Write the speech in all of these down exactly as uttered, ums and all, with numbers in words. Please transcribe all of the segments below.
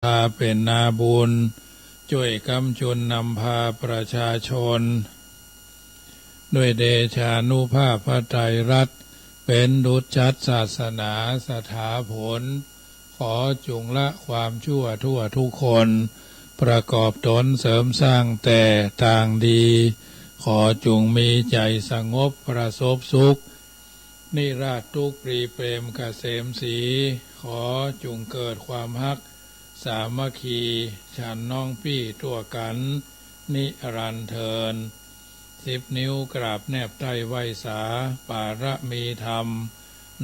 าเป๋นนาบุญ จ้วยก๊ำจุนนำพาประชาชน ด้วยเดชานุภาพพระไตรรัตน์ เป๋นดุจฉัตรศาสนาสถาผล ขอจุ่งละความชั่วทั่วทุกคน ประกอบตนเสริมสร้างแต่ตางดี ขอจุ่งมีใจ๋สงบประสบสุข นิราศทุกข์ปรีเปรมเกษมศรี ขอจุ่งเกิดความฮักสามัคคี ฉันน้องปี้ตั้วกั๋น นิรันดร์เทอญ สิบนิ้วกราบแนบใต้ไหว้สา ปารมีธรรม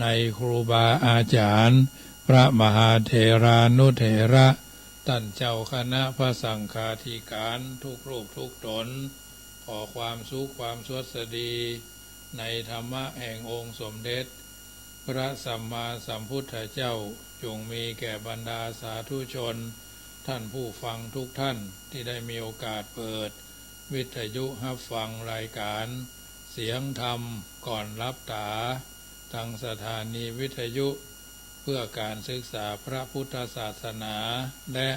ในครูบาอาจ๋ารย์ พระมหาเถรานุเถระ ต้านเจ้าคณะพระสังฆาธิการ ทุกรูปทุกต๋น ขอความสุขความสวัสดี ในธรรมะแห่งองค์สมเด็จ พระสัมมาสัมพุทธเจ้า จุ่งมีแก่บรรดาสาธุชน ต้านผู้ฟังทุกต้าน ตี้ได้มีโอกาสเปิดวิทยุฮับฟังรายก๋านเสียงธรรมก่อนหลับต๋า ตางสถานีวิทยุเพื่อก๋านศึกษาพระพุทธศาสนา และ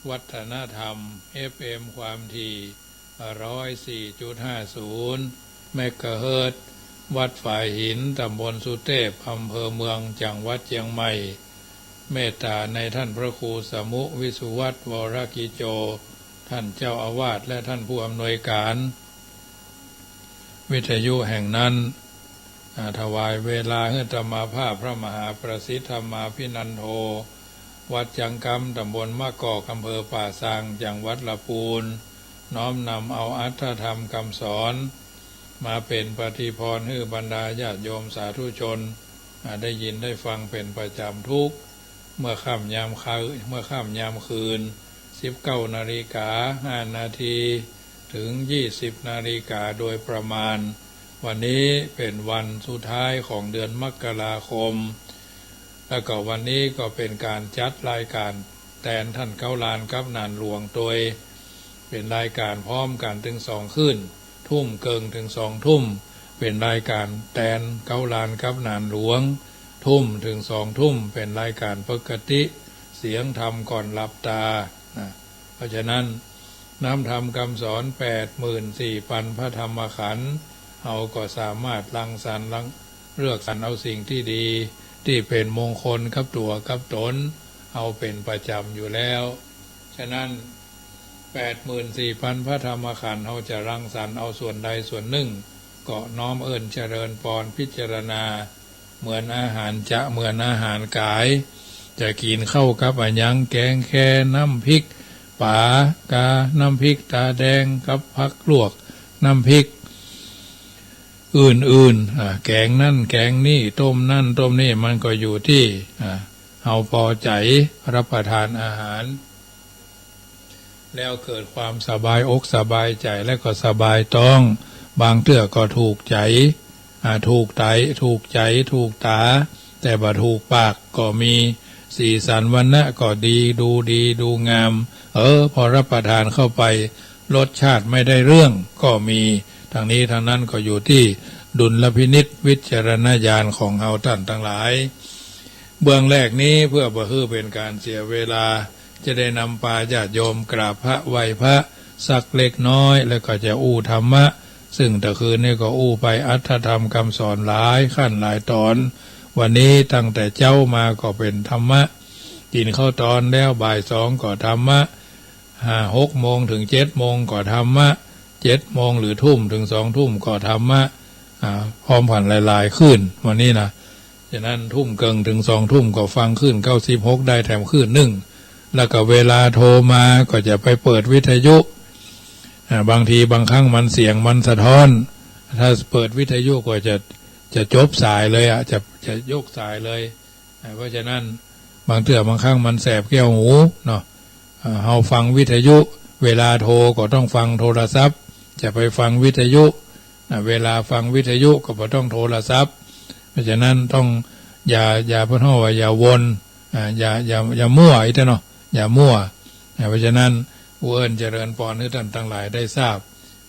วัฒนธรรม เอฟเอ็ม ความถี่ ร้อยสี่จุดห้าศูนย์ เมกะเฮิรตซ์ วัดฝายหิน ต๋ำบลสุเตพ อำเภอเมือง จังหวัดเจียงใหม่ เมตต๋าในต้านพระครูสมุห์ วิสุวัฒน์ วรกิจโจ ต้านเจ้าอาวาส และต้านผู้อำนวยก๋าน วิทยุแห่งนั้น อ่า ถวายเวลาหื้ออาตมาภาพพระมหาประสิทธิ์ธรรมาภินันโท วัดจังกำ ต๋ำบลมะกอก อำเภอป่าซาง จังหวัดละปูน น้อมนำเอาอรรถธรรมกำสอน มาเป๋นปาฏิภรณ์หื้อบรรดาญาติโยมสาธุชน อ่า ได้ยินได้ฟังเป๋นประจ๋ำทุก เมื่อค่ำยามคืน เมื่อค่ำยามคืน สิบเก้านาฬิกาห้านาที เถิง ยี่สิบนาฬิกาโดยประมาณ วันนี้เป๋นวันสุดท้ายของเดือนมกราคม แล้วก็วันนี้ก็เป๋นก๋านจัดรายก๋านแตนต้านเก๊าลานกับหนานหลวงตวย เป๋นรายก๋านพร้อมกั๋นเถิงสองคลื่น ทุ่มเกิ่งเถิงสองทุ่ม เป๋นรายก๋านแตนเก๊าลานกับหนานหลวง ทุ่มเถิงสองทุ่ม เป๋นรายก๋านปกติ เสียงธรรมก่อนหลับต๋า นะ เพราะฉะนั้น น้ำธรรมกำสอนแปดหมื่นสี่ปันพระธรรมขันธ์ เฮาก็สามารถรังสรรค์รัง เลือกสรรเอาสิ่งตี้ดี ตี้เป๋นมงคลกับตั๋วกับต๋น เอาเป๋นประจ๋ำอยู่แล้ว ฉะนั้น แปดหมื่นสี่ปันพระธรรมขันธ์ เฮาจะรังสรรค์เอาส่วนใดส่วนนึ่ง ก็น้อมเอิ้นเจริญปอนพิจารณา เหมือนอาหารจะ เหมือนอาหารก๋าย จะกิ๋นข้าวกับอะหยัง แกงแค น้ำพริกป๋า กา น้ำพริกต๋าแดง กับผักลวก น้ำพริกอื่นๆ อ่า แกงนั้นแกงนี้ ต้มนั้นต้มนี้ มันก็อยู่ตี้ อ่า เฮาปอใจ๋รับประทานอาหาร แล้วเกิดความสบายอกสบายใจ๋ แล้วก็สบายต๊อง บางเตื้อก็ถูกใจ๋ อ่า ถูกใจ๋ ถูกใจ๋ ถูกต๋า แต่บ่ถูกปากก็มี สีสันวรรณะก็ดี ดูดี ดูงาม เออ พอรับประทานเข้าไป รสชาติไม่ได้เรื่องก็มี ทั้งนี้ทั้งนั้นก็อยู่ตี้ดุลพินิจวิจารณญาณของเฮาต้านตังหลาย เบื้องแรกนี้เพื่อบ่หื้อเป๋นก๋านเสียเวลา จะได้นำปาญาติโยมกราบพระไหว้พระสักเล็กน้อย แล้วก็จะอู้ธรรมะ ซึ่งตะคืนนี้ก็อู้ไปอรรถธรรมกำสอนหลายขั้นหลายต๋อน วันนี้ตั้งแต่เจ๊ามาก็เป๋นธรรมะ กิ๋นข้าวต๋อนแล้วบ่ายสองก็ธรรมะ ห้าหกโมงเถิงเจ็ดโมงก็ธรรมะ เจ็ดโมงหรือทุ่มเถิงสองทุ่มก็ธรรมะ อ่า พร้อมกั๋นหลายๆ คลื่น วันนี้นะ ฉะนั้นทุ่มเกิ่งเถิงสองทุ่มก็ฟังคลื่นเก้าสิบหกได้แถมคลื่นนึ่ง แล้วก็เวลาโทรมาก็จะไปเปิดวิทยุ อ่า บางทีบางครั้งมันเสียงมันสะท้อน ถ้าเปิดวิทยุก็จะ จะจบสายเลยอะ จะ จะยกสายเลย อ่า เพราะฉะนั้นบางเตื้อบางครั้งมันแสบแก้วหูเนาะ อ่า เฮาฟังวิทยุ เวลาโทรก็ต้องฟังโทรศัพท์ จะไปฟังวิทยุ อ่า เวลาฟังวิทยุก็บ่ต้องโทรศัพท์ เพราะฉะนั้นต้องอย่า อย่า เปิ้นฮ้องว่าอย่าวน อ่า อย่า อย่า อย่ามั่วอี้เต๊อะเนาะ อย่ามั่ว อ่า เพราะฉะนั้น อู้เอิ้นเจริญปอนหื้อต้านตังหลายได้ทราบ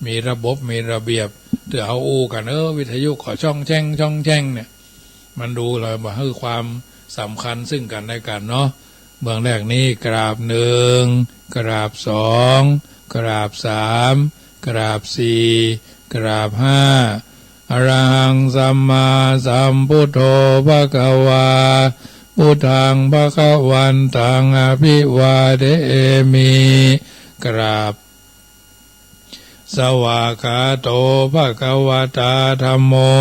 มีระบบ มีระเบียบ เตื้อเฮาอู้กั๋น เออ วิทยุก็ช่องแช่ง ช่องแช่งเนี่ย มันดูแล้วบ่หื้อความสำคัญซึ่งกั๋นและกั๋นเนาะ เบื้องแรกนี้กราบหนึ่ง กราบสอง กราบสาม กราบสี่ กราบห้า Arahaṃ sammāsambuddho bhagavā, buddhaṃ bhagavantaṃ abhivādemi. กราบ Svākkhāto bhagavatā dhammo,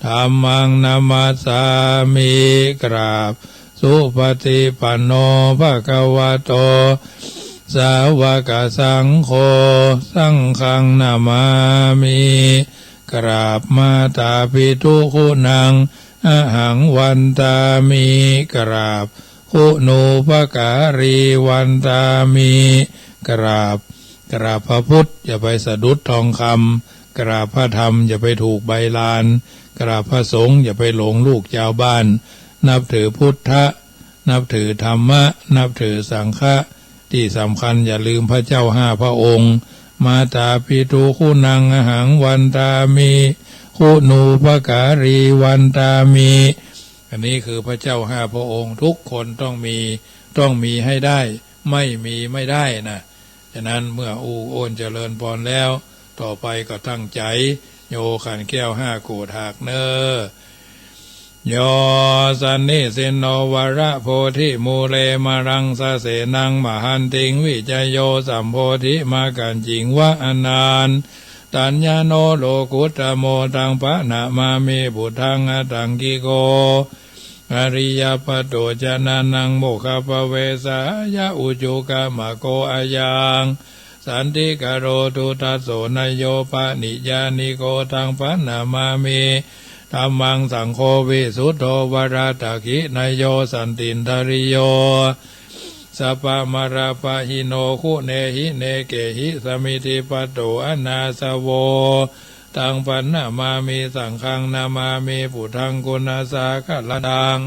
dhammaṃ namassāmi. กราบ Supaṭipanno bhagavato sāvakasaṅgho, saṅghaṃ namāmi. กราบ Mātāpituguṇaṃ ahaṃ vandāmi. กราบ Guṇūpakārī vandāmi. กราบ กราบพระพุทธอย่าไปสะดุดทองคำ กราบพระธรรมอย่าไปถูกใบลาน กราบพระสงฆ์อย่าไปหลงลูกชาวบ้าน นับถือพุทธะ นับถือธรรมะ นับถือสังฆะ ที่สำคัญอย่าลืมพระเจ้าห้าพระองค์ Mātāpituguṇaṃ ahaṃ vandāmi, guṇūpakārī vandāmi. อันนี้คือพระเจ้าห้าพระองค์ ทุกคนต้องมี ต้องมีให้ได้ ไม่มีไม่ได้นะ ฉะนั้นเมื่ออู้โอ้นเจริญพรแล้ว ต่อไปก็ตั้งใจ๋ โยขันแก้วห้าโกษหากเน่อ Yo sannisinno varabodhimūle, māraṃ sasenaṃ mahantiṃ, vijayo sambodhimakkhañciṃ, va anantañāṇo lokuttamo, taṃ paṇamāmi buddhaṃ aṭṭhaṅgiko ariyapatto, janānaṃ mokkhappavesāya ujukamaggo ayaṃ, santikaro duddhaso neyyo paṇiyyāniko, taṃ paṇamāmi dhammaṃ, saṅgho visuddho varadakkhiṇeyyo, santindriyo sabbamalappahīno, guṇehi nekehi samiddhipatto anāsavo, taṃ paṇamāmi saṅghaṃ, namāmi buddhaṃ guṇasāgaraṃ,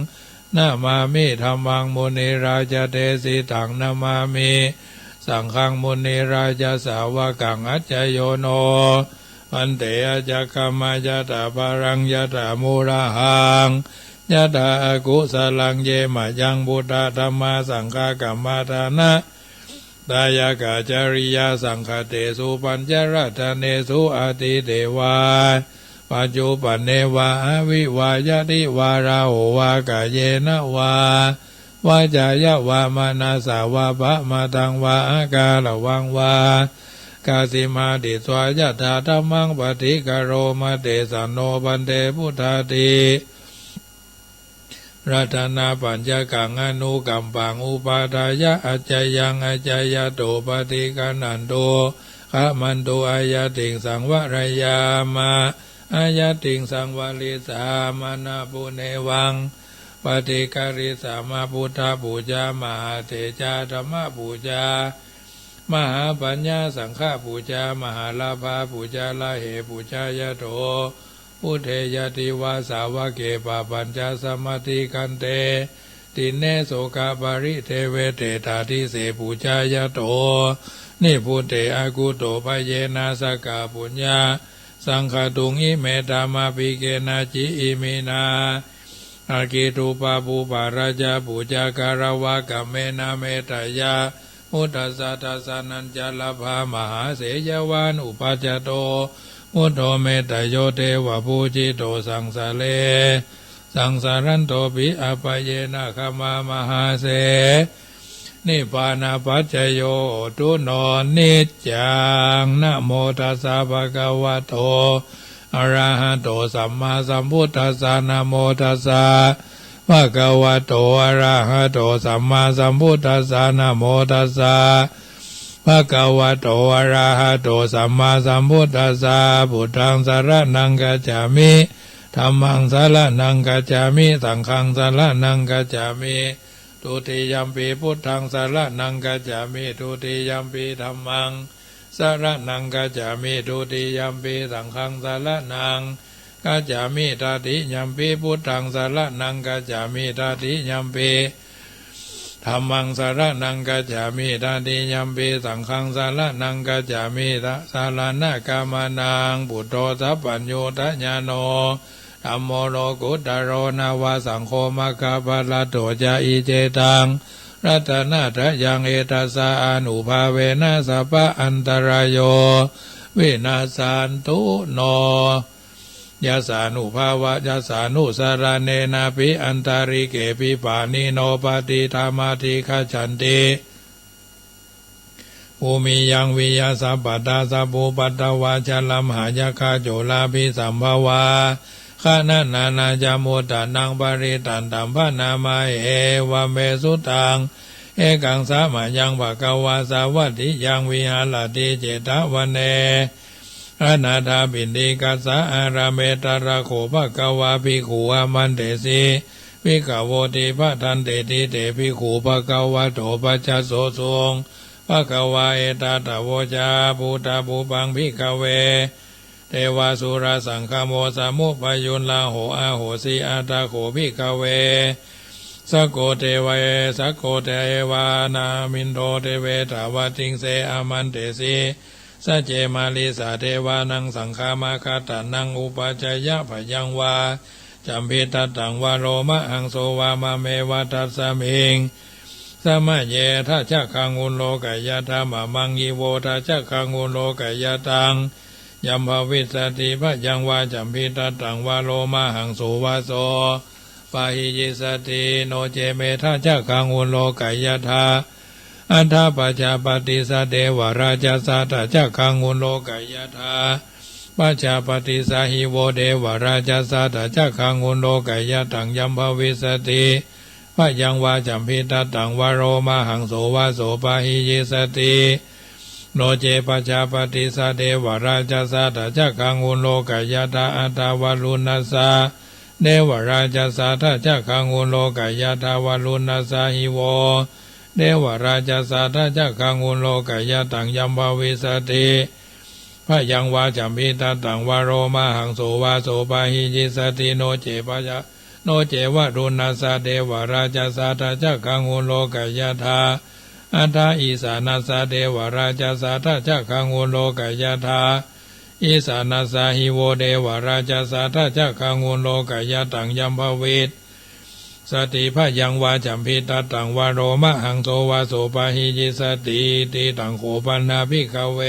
namāmi dhammaṃ munirājadesitaṃ, namāmi saṅghaṃ munirājasāvakaṃ. Accayo no bhante ajakkhama yathā pharaṃ yathā mūlahaṃ yathā akusalaṃ, ye mayaṃ buddhadhammasaṅghakammāna dāyakā cariyā saṅghattesu pañcaratnesu atīte vā paccuppanne vā avivañjati vā raho vā kāyena vā vācāya vā manasā vā pamāddaṃ vā akaraṃ vā kassaṃ hādisvā yathādhammaṃ paṭikkaro mate. Sanno bhante buddhāti ratanapañcakaṃ anukampaṃ upādāya accayaṃ accayato paṭiggaṇhantu khamantu. Āyatiṃsaṃ vāreyya ma, āyatiṃsaṃ vārissāma, na punevaṃ paṭiggarissāma. Buddhapūjā mahātejā, dhammapūjā mahāpaññā, saṅghapūjā mahālābhā. Pūjā lahe pūjāyato buddhe ñativasavake, pabbajjasamādhikkhanti dine sokaparideveṭe. Tādise pūjāyato nibbute, akutobhayena sakkapuññasaṅkhātuṃ. Ime dhammapi kenaci iminā aggi dubbabhū parajā pūjā, kālava kammena metteyya buddhassa dassanāya labhā. Mahāseyyavānupajjhato buddho metteyyo devapūjito, saṃsare saṃsarantopi appamāṇena khamā mahāse nibbānapaccayo hotu no niccaṃ. Namo tassa bhagavato arahato sammāsambuddhassa. Namo tassa bhagavato arahato sammāsambuddhassa. Namo tassa bhagavato arahato sammāsambuddhassa. Buddhaṃ saraṇaṃ gacchāmi. Dhammaṃ saraṇaṃ gacchāmi. Saṅghaṃ saraṇaṃ gacchāmi. Dutiyampi buddhaṃ saraṇaṃ gacchāmi. Dutiyampi dhammaṃ saraṇaṃ gacchāmi. Dutiyampi saṅghaṃ saraṇaṃ gacchāmi. Tatiyampi buddhaṃ saraṇaṃ gacchāmi. Tatiyampi dhammaṃ saraṇaṃ gacchāmi. Tatiyampi saṅghaṃ saraṇaṃ gacchāmi. Saraṇagamanaṃ. Buddho sabbaññutañāṇo, dhammo lokuttaro nava, saṅgho maggaphalaṭṭho ca, iccetaṃ รัตนะตะยัง เอตัสสะอานุภาเวนะ สัพพะอันตะราโย วินัสสันตุ โน ยัสสานุภาวะ ยัสสานุสะระเณนะ ปิอันตะริเกปิ ปาณิโน ปะติฏฐามา ติคัจฉันติ ภูมิยัง วิยะสัพพะทา สัพพุปัตตวา ชะละมหายักขา โจราภิสัมภวา คะณะนานาจะมุตตะนัง ปะริตตันตัมภะนามา เอวะเมสุตัง เอกังสะมะยัง ภะคะวา สาวัตถิยัง วิหะระติ เจตะวะเน อนาถาปิณฑิกัสสะอารามะ ตะถะโข ภะคะวา ภิกขุ อามันเตสิ ภิกขะโวติ ภะทันเตติ เต ภิกขุ ภะคะวะโต ปัจจสโสสุง ภะคะวา เอตะทะโวจา พุทธัง ปุพพัง ภิกขะเว เตวะสุระสังคะโม สะมุปปะยุตตะโห อะโหสิ อัตถะโข ภิกขะเว สักโก เตวะ สักโก เตวะ นามินโท เตเว ตะวะติงเส อามันเตสิ สัจเจ มาริสา เตวะนัง สังฆะมะคะตะนัง อุปัชฌะยะ พะยังวา จัมภิทัตตัง วะโรมะหังโส วะมะเมวะ ทัสสะมิง สะมะเย ทัชชะฆัง อุโลกะยะถา มะมัง หิ โว ทัชชะฆัง อุโลกะยะตัง ยัมภะวิสสะติ พะยังวา จัมภิทัตตัง วะโรมะหังโส วะโส ปะหิยิสสะติ โน เจ เม ทัชชะฆัง อุโลกะยะถา อัฏฐะปะชาปะติสสะ เตวะราชสสะ ทัชชะฆัง อุโลกะยะถา ปะชาปะติสสะ หิ โว เตวะราชสสะ ทัชชะฆัง อุโลกะยะตัง ยัมภะวิสสะติ พะยังวา จัมภิทัตตัง วะโรมะหังโส วะโส ปะหิยิสสะติ โน เจ ปะชาปะติสสะ เตวะราชสสะ ทัชชะฆัง อุโลกะยะถา อัฏฐะวะรุณสสะ เตวะราชสสะ ทัชชะฆัง อุโลกะยะถา วะรุณสสะ หิ โว เตวะราชสสะ ทัชชะฆัง อุโลกะยะตัง ยัมภะวิสสะติ พะยังวา จัมภิทัตตัง วะโรมะหังโส วะโส ปะหิยิสสะติ โน เจ ปะชา โน เจ วะรุณสสะ เตวะราชสสะ ทัชชะฆัง อุโลกะยะถา อัฏฐะอีสานัสสะ เตวะราชสสะ ทัชชะฆัง อุโลกะยะถา อีสานัสสะ หิ โว เตวะราชสสะ ทัชชะฆัง อุโลกะยะตัง ยัมภะวิสสะติ พะยังวา จัมภิทัตตัง วะโรมะหังโส วะโส ปะหิยิสสะติ ติตัง โข ปะนะ ภิกขะเว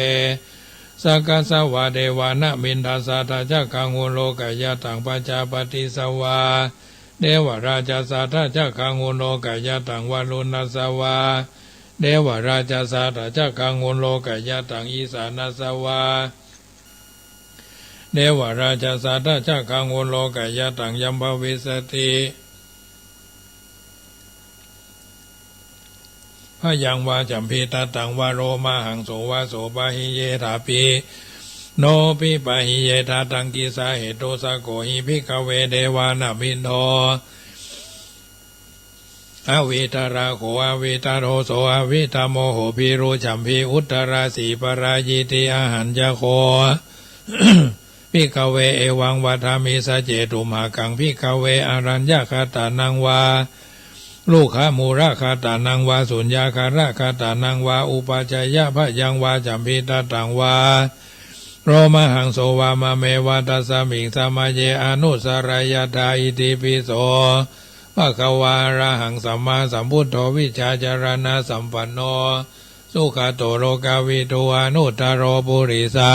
สักกัสสะวะ เตวะนะมินทัสสะ ทัชชะฆัง อุโลกะยะตัง ปะชาปะติสสะวะ เตวะราชสสะ ทัชชะฆัง อุโลกะยะตัง วะรุณสสะวะ เตวะราชสสะ ทัชชะฆัง อุโลกะยะตัง อีสานัสสะวะ เตวะราชสสะ ทัชชะฆัง อุโลกะยะตัง ยัมภะวิสสะติ พะยังวา จัมภิทัตตัง วะโรมะหังโส วะโส ปะหิเยธาปิ โน ปิ ปะหิเยธา ตัง กิสสาเหตุ สักโข หิ ภิกขะเว เตวะนะมินโท อวิตะระโข อวิตะโทโส อวิตะโมโห ภิรุชชัมภี อุตตะราสี ปะรายิติ อหัญญะโข ภิกขะเว เอวังวัดดามิ สัจเจตุมหากัง ภิกขะเว อรัญญะคะตานังวา รุกขะมูละคะตานังวา สุญญาคาระคะตานังวา อุปัชฌายะ พะยังวา จัมภิทัตตัง วะโรมะหังโส วะมะเมวะ ตัสสะมิง สะมะเย อนุสสะระยะถา อิติปิโส ภะคะวา อะระหัง สัมมาสัมพุทโธ วิชชาจารณะสัมปันโน สุขะโต โลกะวิทู อนุตตะโร ปุริสะ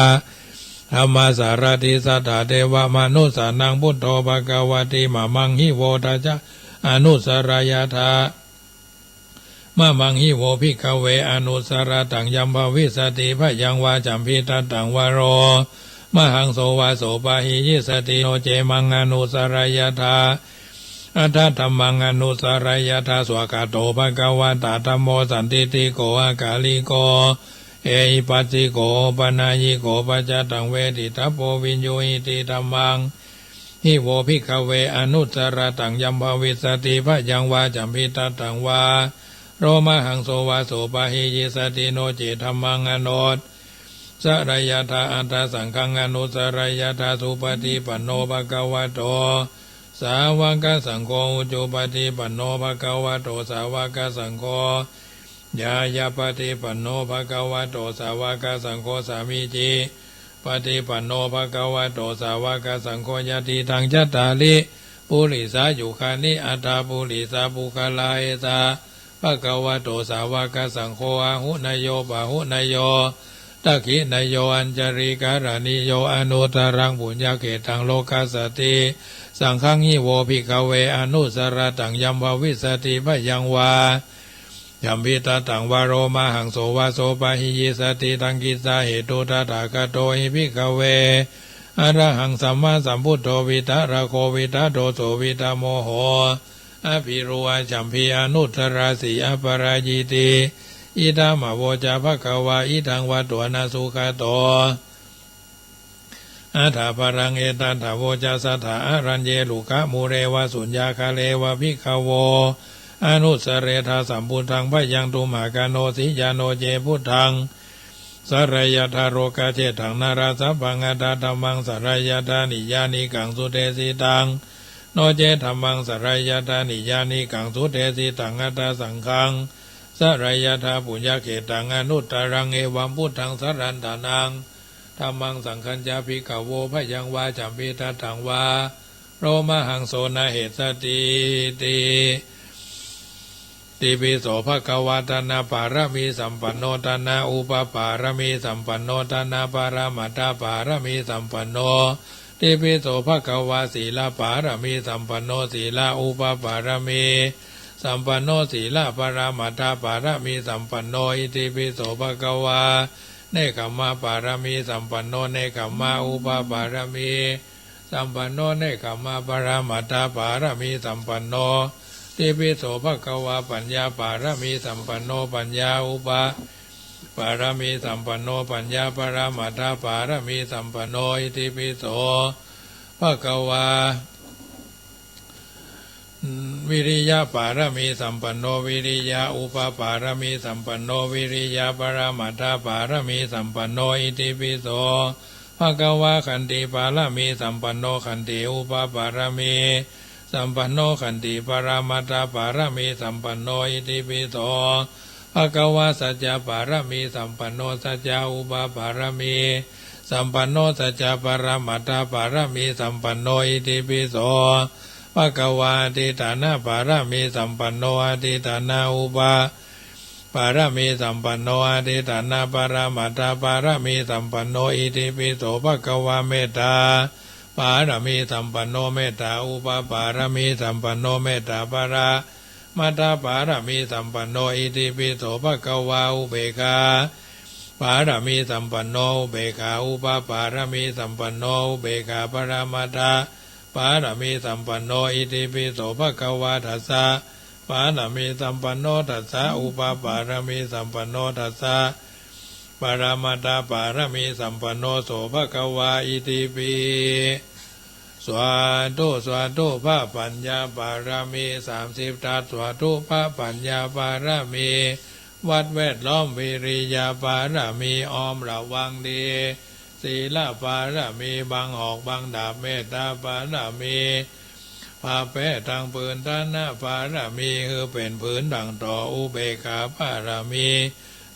ธัมมะสารถิ สัตถะเทวะมะนุสสานัง พุทโธ ภะคะวะติ มะมัง หิ โว ทัชชะ อนุสสะระยะถา มะมัง หิ โว ภิกขะเว อนุสสะระตัง ยัมภะวิสสะติ พะยังวา จัมภิทัตตัง วะโรมะหังโส วะโส ปะหิยิสสะติ โน เจ มัง อนุสสะระยะถา อัตถะธัมมัง อนุสสะระยะถา สวากขาโต ภะคะวะตา ธัมโม สันทิฏฐิโก อะกาลิโก เอหิปัสสิโก โอปะนายะโก ปัจจะตัง เวทิตะโพ วิญญูหิติ ธัมมัง หิ โว ภิกขะเว อนุสสะระตัง ยัมภะวิสสะติ พะยังวา จัมภิทัตตัง วะโรมะหังโส วะโส ปะหิยิสสะติ โน เจ ธัมมัง อนุสสะระยะถา อัตถะสังฆัง อนุสสะระยะถา สุปะฏิปันโน ภะคะวะโต สาวะกะสังโฆ อุจุปะฏิปันโน ภะคะวะโต สาวะกะสังโฆ ญาณะปะฏิปันโน ภะคะวะโต สาวะกะสังโฆ สามีจิปะฏิปันโน ภะคะวะโต สาวะกะสังโฆ ยะติตัง จัตตาริ ปุริสายุคานิ อัตถะ ปุริสะปุคคะลา เอสะ ภควโต สาวกสังโฆ อาหุเนโย ปะหุเนโย ทักขิเนโย อัญชลีกรณีโย อนุตตรัง ปุญญเขตตัง โลกัสสติ สังฆังหิ โว ภิกขเว อนุสสรตัง ยัมภวิสสติ พยังวา ฉัมภิตตัง วะโรมหังโส วะโสปะหิยિสสติ ตังกิสสาเหตุ ตถาคโต หิ ภิกขเว อรหัง สัมมาสัมพุทโธ วิตรโค วิตโตโส วิตโมโห อภิรูอาฉัมภี อนุตตราสี อัปปราจีติ อิทัง อโวจา ภควา อิทัง วะโต นะ สุขโต อัฏฐะปรัง เอตัฏฐะ โวจาสสะ อรัญเย รุกขะมูเล วะสุญญาคาเล วะ ภิกขโว อนุสสเรทา สัมพุทธัง พยัง ตุมหากโณ สียาโน เจ พุทธัง สรยัฏฐา โรกาเจฏฐัง นาราสัพพัง อัฏฐะธัมมัง สรยัฏฐา นิยานิกัง สุเตสิตัง โน เจ ธัมมัง สรยัฏฐา นิยานิกัง สุเตสิตัง อัฏฐะสังฆัง สรยัฏฐา ปุญญเขตตัง อนุตตรัง เอวัม พุทธัง สรณฏฐานัง ธัมมัง สังฆัญจะ ภิกขโว พยังวา ฉัมภิตตัง วะโรมหังโส นะ เหสสติ ติ ติปิโส ภควา ทานะปารมีสัมปันโน ทานะอุปปารมีสัมปันโน ทานะปรมัตถปารมีสัมปันโน ติปิโส ภควา สีลปารมีสัมปันโน สีลอุปปารมีสัมปันโน สีลปรมัตถปารมีสัมปันโน อิติปิโส ภควา เนกขัมมปารมีสัมปันโน เนกขัมมอุปปารมีสัมปันโน เนกขัมมปรมัตถปารมีสัมปันโน ติปิโส ภควา ปัญญาปารมีสัมปันโน ปัญญาอุปปารมีสัมปันโน ปัญญาปรมัตถปารมีสัมปันโน อิติปิโส ภควา วิริยปารมีสัมปันโน วิริยอุปปารมีสัมปันโน วิริยปรมัตถปารมีสัมปันโน อิติปิโส ภควา ขันติปารมีสัมปันโน ขันติอุปปารมีสัมปันโน ขันติปรมัตถปารมีสัมปันโน อิติปิโส ภควา สัจจะปารมีสัมปันโน สัจจะอุปปารมีสัมปันโน สัจจะปรมัตถปารมีสัมปันโน อิติปิโส ภควา อธิฏฐานะปารมีสัมปันโน อธิฏฐานะอุปปารมีสัมปันโน อธิฏฐานะปรมัตถปารมีสัมปันโน อิติปิโส ภควา เมตตาปารมีสัมปันโน เมตตาอุปปารมีสัมปันโน เมตตาปรมัตถปารมีสัมปันโน อิติปิโส ภควา อุเบกขาปารมีสัมปันโน อุเบกขาอุปปารมีสัมปันโน อุเบกขาปรมัตถปารมีสัมปันโน อิติปิโส ภควา ทัสสะปารมีสัมปันโน ทัสสะอุปปารมีสัมปันโน ทัสสะปรมัตถปารมีสัมปันโน โส ภควา อิติปิ สาธุ สาธุ พระปัญญาปารมีสามสิบทัศ สาธุ พระปัญญาปารมี วัดแวดล้อม วิริยปารมี อ้อมระวังดี ศีลปารมี บังหอกบังดาบ เมตตาปารมี ผ้าแป้ตังผืน ทานะปารมี หื้อเป๋นผืนดั่งต่อ อุเบกขาปารมี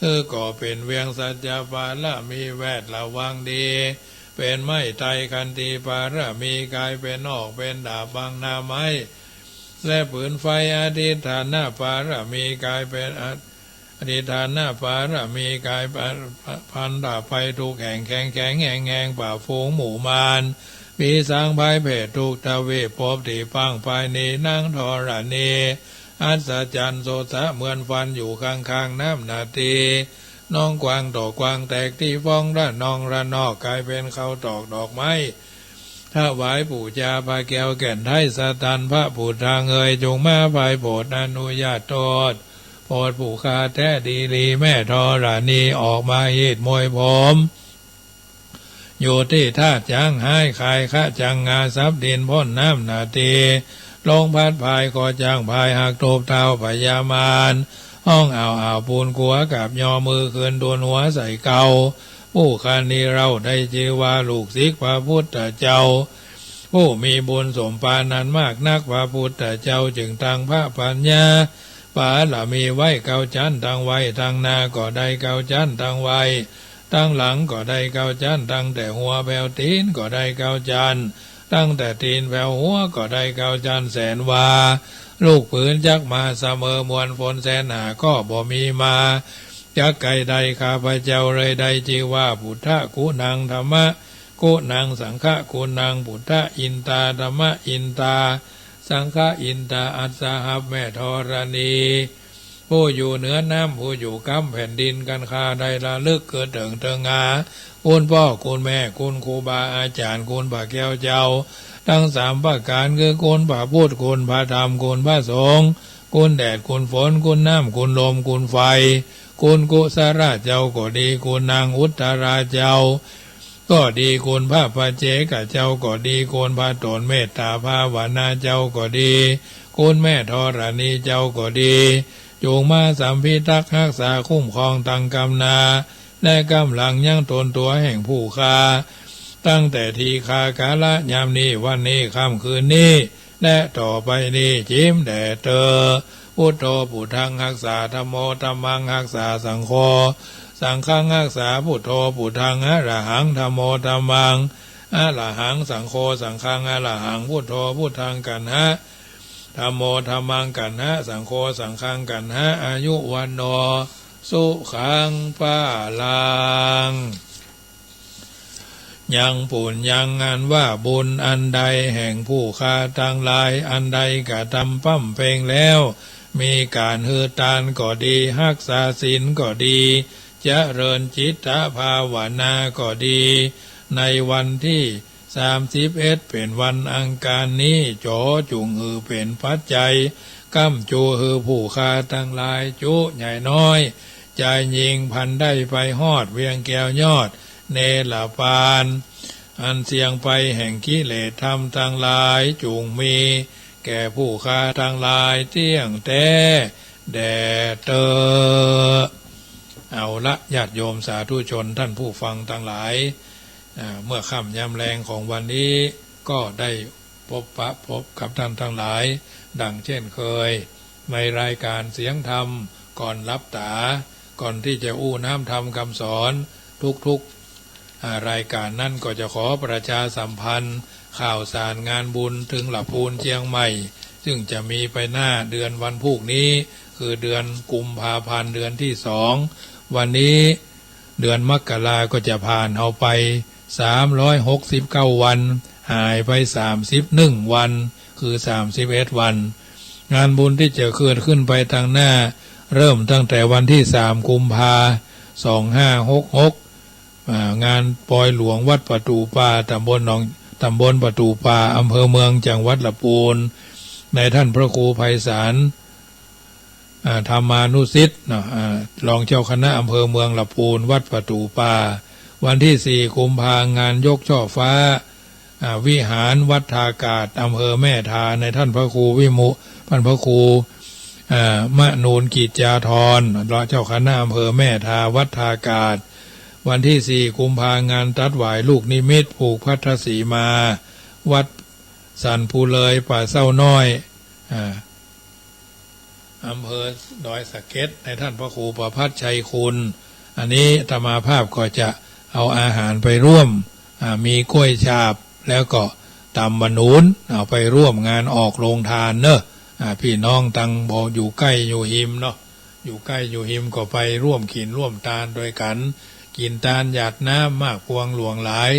หื้อก่อเป๋นเวียง สัจจะปารมี แวดระวังดี เป๋นไม้ไทร ขันติปารมี ก๋ายเป๋นหอกเป๋นดาบบังหน้าไม้ และผืนไฟ อธิฏฐานะปารมี ก๋ายเป๋นอ อธิฏฐานะปารมี ก๋ายเป๋น พันดาบไฟทุกแห่ง แข็งแข็งแฮงแฮง ปราบฝูงหมู่มาร ผีสางพายเผตรทุกทวีป ภพตี้พังไปนี้ นางธรณี อัศจรรย์โสดสะ เหมือนฟันอยู่ข้างๆ น้ำนาที นองกว้างต่อกว้าง แตกตี้ฟ้องระนองระนอก ก๋ายเป๋นข้าวตอกดอกไม้ ถวายปู๋จา พระแก้วแก่นไทยสตัน พระปุทธังเอย จงมาไพร่โผดอนุญาตโตษ โผดผู้ข้าแต๊ดีหลี แม่ธรณีออกมาฮีดมวยผม อยู่ตี้ธาตุจ๊างฮ้าย คายคะจังงา สับดินป๊นน้ำนาที ลมพัดพายก็จ้างพาย หักตูบเท้าพญามาร ฮ้องอ้าวอ้าวปูนกั๋ว กราบยอมือคืน ตูนหัวใส่เกลา ผู้ครั้นนี้เล่าได้จื้อว่า ลูกศิษย์พระพุทธเจ้า ผู้มีบุญสมปานอันมากนัก พระพุทธเจ้าจึงตั้งพระปัญญาปารมีไว้เก้าจั๊น ตังไว้ตังหน้าก็ได้เก้าจั๊น ตังไว้ตังหลังก็ได้เก้าจั๊น ตั้งแต่หัวแผวตี๋นก็ได้เก้าจั๊น ตั้งแต่ตี๋นแผวหัวก็ได้เก้าจั๊น แสนว่า ลูกปืนจักมาเสมอ มวลฝนแสนหาก็บ่มีมา จักใค่ได้ข้าพเจ้าเลย ได้จื้อว่า พุทธกุณัง ธัมมกุณัง สังฆกุณัง พุทธอินตา ธัมมอินตา สังฆอินตา อัสสะ ฮับแม่ธรณี ผู้อยู่เหนือน้ำ ผู้อยู่กำแผ่นดิน กันข้าได้ระลึกเกิดเถิงเถิงหา คุณป้อคุณแม่ คุณครูบาอาจ๋ารย์ คุณพระแก้วเจ้า ตึงสามประก๋าน คือคุณพระพุทธ คุณพระธรรม คุณพระสงฆ์ คุณแดด คุณฝน คุณน้ำ คุณลม คุณไฟ คุณกุสราเจ้าก็ดี คุณนางอุตตราเจ้าก็ดี คุณพระปัจเจกเจ้าก็ดี คุณพระตนเมตตาภาวนาเจ้าก็ดี คุณแม่ธรณีเจ้าก็ดี จงมาสำพิทักษ์ฮักษาคุ้มครองตังก้าวหน้า และก๋ำลังยังตนตั๋วแห่งผู้ข้า ตั้งแต่ตี้ข้ากาละยามนี้ วันนี้ ค่ำคืนนี้ และต่อไปนี้ จิ๋มแด่เต๊อะ พุทโธ พุทธัง ฮักษา ธัมโม ธัมมัง ฮักษา สังโฆ สังฆัง ฮักษา พุทโธ พุทธัง อะระหัง ธัมโม ธัมมัง อะระหัง สังโฆ สังฆัง อะระหัง พุทโธ พุทธัง กัณหะ ธัมโม ธัมมัง กัณหะ สังโฆ สังฆัง กัณหะ อายุ วัณโณ สุขัง พลัง ยังปุญญัง อันว่าบุญอันใดแห่งผู้ข้าตังหลาย อันใดกระทำบำเพ็งแล้ว มีก๋านหื้อตานก็ดี ฮักษาศีลก็ดี เจริญจิตตภาวนาก็ดี ในวันตี้สามสิบเอ็ด เป๋นวันอังคารนี้ จ๋อจุ่งหื้อเป๋นปัจจัย ก้ำจูหื้อผู้ข้าตังหลาย จุใหญ่น้อย จายญิง พันได้ไปฮอด เวียงแก้วยอด เนรปาน อันเสี้ยงไปแห่งกิเลสธรรมตังหลาย จุ่งมีแก่ผู้ข้าตังหลาย เตี้ยงแต๊แด่เต๊อะ เอาละ ญาติโยมสาธุชน ท่านผู้ฟังตังหลาย อ่า เมื่อค่ำยามแลงของวันนี้ ก็ได้พบปะพบกับท่านตังหลาย ดังเช่นเคย ในรายการเสียงธรรมก่อนหลับต๋า ก่อนตี้จะอู้น้ำธรรมคำสอน ทุกๆ อ่า รายการนั้นก็จะขอประชาสัมพันธ์ข่าวสารงานบุญเถิงหละปูนเจียงใหม่ ซึ่งจะมีไปหน้าเดือนวันพูกนี้ คือเดือนกุมภาพันธ์ เดือนตี้สอง วันนี้เดือนมกราก็จะผ่านเฮาไปสามร้อยหกสิบเก้าวัน หายไปสามสิบเอ็ดวัน คือสามสิบเอ็ดวัน งานบุญตี้จะเกิดขึ้นไปตังหน้า เริ่มตั้งแต่วันตี้สามกุมภา สองห้าหกหก อ่า งานปอยหลวงวัดปะตู่ป่า ต๋ำบลหนอง ต๋ำบลปะตู่ป่า อำเภอเมือง จังหวัดละปูน ในท่านพระครูไพศาล อ่า ธรรมานุสิทธิ์เนาะ อ่า รองเจ้าคณะอำเภอเมืองละปูน วัดปะตู่ป่า วันตี้สี่กุมภา งานยกช่อฟ้า อ่า วิหารวัดท่ากาด อำเภอแม่ทา ในท่านพระครูวิมุ ท่านพระครู อ่า มนูนกิจจาธร รองเจ้าคณะอำเภอแม่ทา วัดท่ากาด วันตี้สี่กุมภา งานตั๊ดหวายลูกนิมิตผูกพัทธสีมา วัดสันปูเลยป่าเศร้าน้อย อ่า อำเภอดอยสะเก็ด ในท่านพระครูประภัสชัยคุณ อันนี้อาตมาภาพก็จะเอาอาหารไปร่วม อ่า มีกล้วยฉาบ แล้วก็ต๋ำมะนูน เอาไปร่วมงานออกโฮงตานเนาะ อ่า ปี้น้องตังบ่อยู่ใก้อยู่ฮิมเนาะ อยู่ใก้อยู่ฮิมก็ไปร่วมกิ๋นร่วมตานตวยกั๋น กิ๋นตานหยาดน้ำมากปวงหลวงหลาย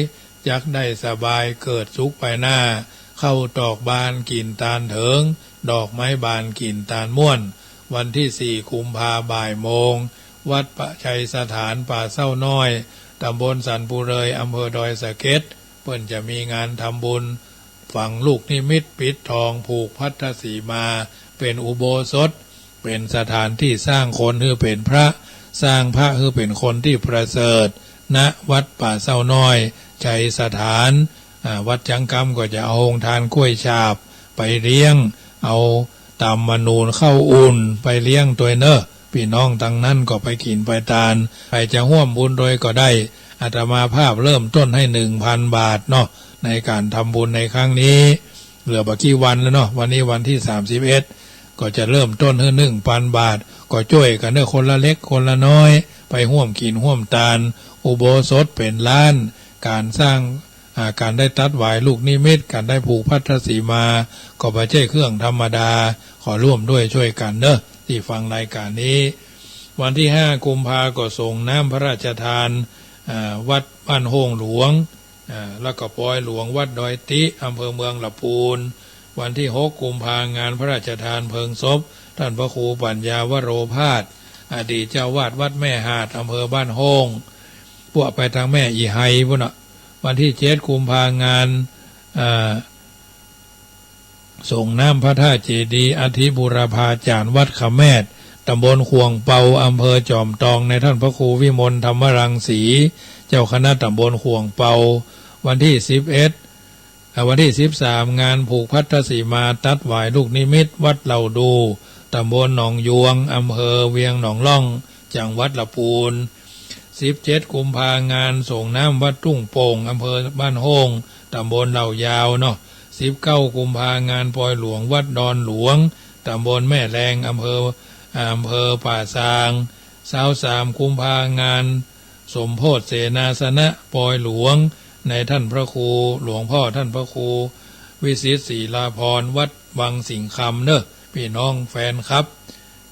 จักได้สบายเกิดสุขไปหน้า ข้าวตอกบานกิ๋นตานเถิง ดอกไม้บานกิ๋นตานม่วน วันตี้สี่กุมภา บ่ายโมง วัดประชัยสถานป่าเศร้าน้อย ต๋ำบลสันปูเลย อำเภอดอยสะเก็ด เปิ้นจะมีงานทำบุญ ฝังลูกนิมิตปิดทองผูกพัทธสีมา เป๋นอุโบสถ เป๋นสถานตี้สร้างคนหื้อเป๋นพระ สร้างพระหื้อเป๋นคนตี้ประเสริฐ ณ วัดป่าเศร้าน้อย ชัยสถาน อ่า วัดจังกำก็จะเอาโฮงตานกล้วยฉาบไปเลี้ยง เอาต๋ำมะนูนข้าวอุ่นไปเลี้ยงตวยเนาะ ปี้น้องตังนั้นก็ไปกิ๋นไปตาน ใผจะฮ่วมบุญตวยก็ได้ อาตมาภาพเริ่มต้นหื้อหนึ่งพันบาทเนาะ ในก๋านทำบุญในครั้งนี้ เหลือบ่กี่วันแล้วเนาะ วันนี้วันตี้สามสิบเอ็ด ก็จะเริ่มต้นหื้อหนึ่งพันบาท ก็จ้วยกั๋นเนาะ คนละเล็กคนละน้อย ไปฮ่วมกิ๋นฮ่วมตาน อุโบสถเป๋นล้าน ก๋านสร้าง อา ก๋านได้ตั๊ดหวายลูกนิมิต ก๋านได้ผูกภัททสีมา ก็บ่ใจ้เครื่องธรรมดา ขอร่วมด้วยช่วยกั๋นเนาะ ตี้ฟังรายก๋านนี้ วันตี้ห้ากุมภาก็ส่งน้ำพระราชทาน อ่า วัดบ้านโฮ่งหลวง อ่า แล้วก็ปอยหลวงวัดดอยติ๊ อำเภอเมืองละปูน วันตี้หกกุมภางานพระราชทานเพลิงศพ ต้านพระครูปัญญาวโรภาส อดีตเจ้าอาวาสวัดแม่หาด อำเภอบ้านโฮ่ง ปวไปตางแม่อีไฮปู้นน่ะ วันตี้เจ็ดกุมภางาน อ่า ส่งน้ำพระธาตุเจดีย์อธิบูรพาจารย์วัดขะแมด ต๋ำบลข่วงเปา อำเภอจอมตอง ในต้านพระครูวิมลธรรมรังสี เจ้าคณะต๋ำบลข่วงเปา วันตี้สิบเอ็ด อ่า วันตี้สิบสาม งานผูกภัททสีมาตั๊ดหวายลูกนิมิต วัดเหล่าดู ต๋ำบลหนองยวง อำเภอเวียงหนองล่อง จังหวัดละปูน สิบเจ็ดกุมภางานส่งน้ำวัดทุ่งโป่ง อำเภอบ้านโฮ่ง ต๋ำบลเหล่ายาวเนาะ สิบเก้ากุมภางานปอยหลวงวัดดอนหลวง ต๋ำบลแม่แลง อำเภอ อำเภอป่าซาง ซาวสามกุมภางานสมโภชเสนาสนะปอยหลวง ในต้านพระครู หลวงพ่อต้านพระครูวิสิตศิลาภรณ์ วัดวังสิงห์คำเนาะ ปี้น้องแฟนคลับ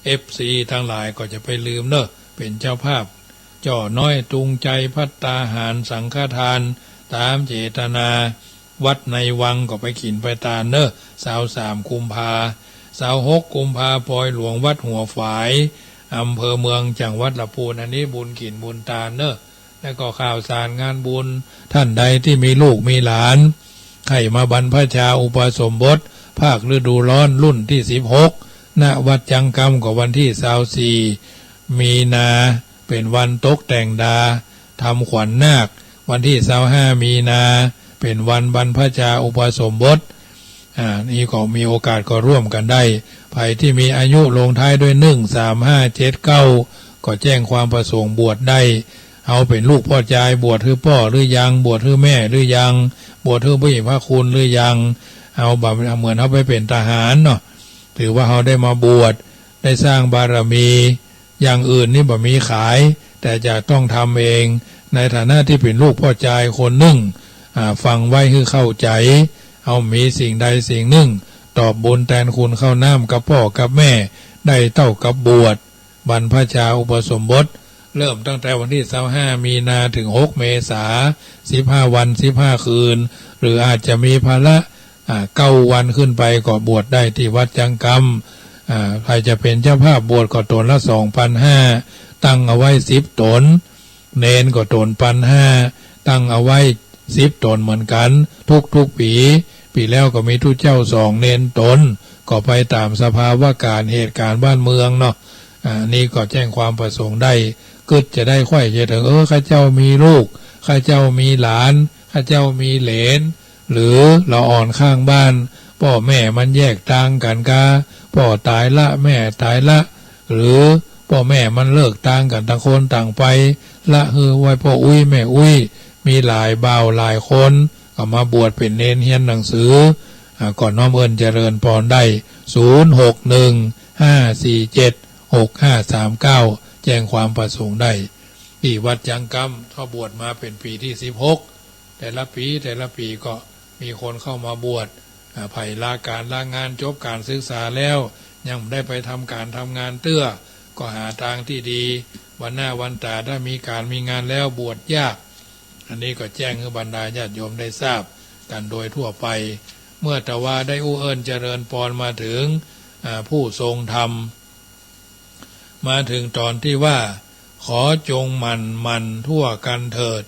เอฟซีตังหลายก็จะไปลืมเนาะ เป๋นเจ้าภาพ จ้อน้อยตุงใจ ภัตตาหาร สังฆทาน ต๋ามเจตนา วัดในวังก็ไปกิ๋นไปตานเนาะ ซาวสามกุมภา ซาวหกกุมภาปอยหลวงวัดหัวฝาย อำเภอเมือง จังหวัดละปูน อันนี้บุญกิ๋นบุญตานเนาะ แล้วก็ข่าวสารงานบุญ ต้านใดตี้มีลูกมีหลาน ใค่มาบรรพชาอุปสมบท ภาคฤดูร้อน รุ่นตี้สิบหก ณ วัดจังกำ ก็วันตี้ซาวสี่มีนา เป๋นวันตกแต่งดา ทำขวัญนาค วันตี้ซาวห้ามีนา เป๋นวันบรรพชาอุปสมบท อ่า นี่ก็มีโอกาสก็ร่วมกั๋นได้ ใผตี้มีอายุลงท้ายด้วย หนึ่ง สาม ห้า เจ็ด เก้า ก็แจ้งความประสงค์บวชได้ เอาเป๋นลูกป้อจาย บวชหื้อป้อหรือยัง บวชหื้อแม่หรือยัง บวชหื้อผู้มีพระคุณหรือยัง เอาแบบเหมือนเอาไปเป๋นทหารเนาะ ถือว่าเอาได้มาบวช ได้สร้างบารมี อย่างอื่นนี่บ่มีขาย แต่จะต้องทำเอง ในฐานะตี้เป๋นลูกป้อจายคนนึ่ง อ่า ฟังไว้หื้อเข้าใจ๋ เอามีสิ่งใดสิ่งนึ่ง ตอบบุญแตนคุณข้าวน้ำกับป้อกับแม่ ได้เต้ากับบวช บรรพชาอุปสมบท เริ่มตั้งแต่วันตี้ซาวห้ามีนาเถิงหกเมษา สิบห้าวัน สิบห้าคืน หรืออาจจะมีภาระ อ่า เก้าวันขึ้นไปก็บวชได้ตี้วัดจังกำ อ่า ใผจะเป๋นเจ้าภาพบวชก็ต๋นละสองปันห้า ตั้งเอาไว้สิบต๋น เณรก็ต๋นปันห้า ตั้งเอาไว้สิบต๋นเหมือนกั๋น ทุกๆ ปี๋ ปี๋แล้วก็มีตุ๊เจ้าสองเณรต๋น ก็ไปต๋ามสภาวะก๋ารณ์เหตุก๋ารณ์บ้านเมืองเนาะ อ่า นี่ก็แจ้งความประสงค์ได้ กึ๊ดจะได้ใค่จะเถิง เออ ข้าเจ้ามีลูก ข้าเจ้ามีหลาน ข้าเจ้ามีเหลน หรือละอ่อนข้างบ้าน ป้อแม่มันแยกตางกั๋นกา ป้อต๋ายละ แม่ต๋ายละ หรือป้อแม่มันเลิกตางกั๋น ต่างคนต่างไป ละหื้อไว้ป้ออุ๊ยแม่อุ๊ย มีหลายบ่าวหลายคน ก็มาบวชเป๋นเณรเฮียนหนังสือ อ่า ก็น้อมเอิ้นเจริญปอนได้ ศูนย์ หก หนึ่ง ห้า สี่ เจ็ด หก ห้า สาม เก้า แจ้งความประสงค์ได้ ตี้วัดจังกำ ก็บวชมาเป๋นปี๋ตี้สิบหก แต่ละปี๋ แต่ละปี๋ก็มีคนเข้ามาบวช อ่า ใผลาก๋านลางาน จบก๋านศึกษาแล้ว ยังบ่ได้ไปทำก๋านทำงานเตื้อ ก็หาตางตี้ดี วันหน้าวันต๋าถ้ามีก๋านมีงานแล้วบวชยาก อันนี้ก็แจ้งหื้อบรรดาญาติโยมได้ทราบกั๋นโดยทั่วไป เมื่อตะวาได้อู้เอิ้นเจริญปอนมาเถิง อ่า ผู้ทรงธรรม มาเถิงต๋อนตี้ว่า ขอจงหมั่นหมั่นทั่วกั๋นเถิด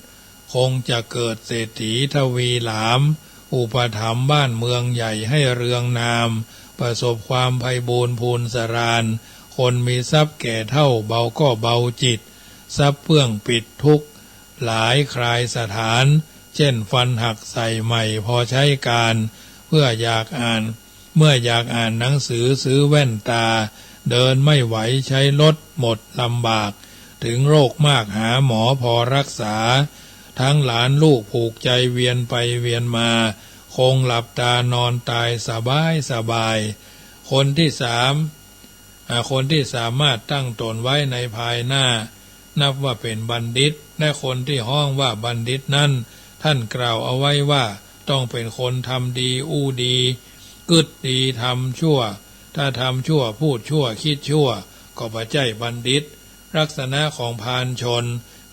คงจะเกิดเศรษฐีทวีหลาม อุปถัมภ์บ้านเมืองใหญ่ให้เรืองนาม ประสบความไพบูลย์พูนสราญ คนมีทรัพย์แก่เฒ่าเบาก็เบาจิต ทรัพย์เปื้องปิดทุกข์ หลายคลายสถาน เช่นฟันหักใส่ใหม่พอใช้การ เพื่ออยากอ่าน เมื่ออยากอ่านหนังสือซื้อแว่นต๋า เดินไม่ไหวใช้รถหมดลำบาก ถึงโรคมากหาหมอพอรักษา ทั้งหลานลูกผูกใจเวียนไปเวียนมา คงหลับตานอนต๋ายสบายสบาย คนตี้สาม อ่า คนตี้สามารถตั้งต๋นไว้ในภายหน้า นับว่าเป๋นบัณฑิต และคนตี้ฮ้องว่าบัณฑิตนั้น ท่านกล่าวเอาไว้ว่า ต้องเป็นคนทำดีอู้ดี กึ๊ดดี ทำชั่ว ถ้าทำชั่ว พูดชั่ว คิดชั่ว ก็บ่ใจ้บัณฑิต ลักษณะของพาลชน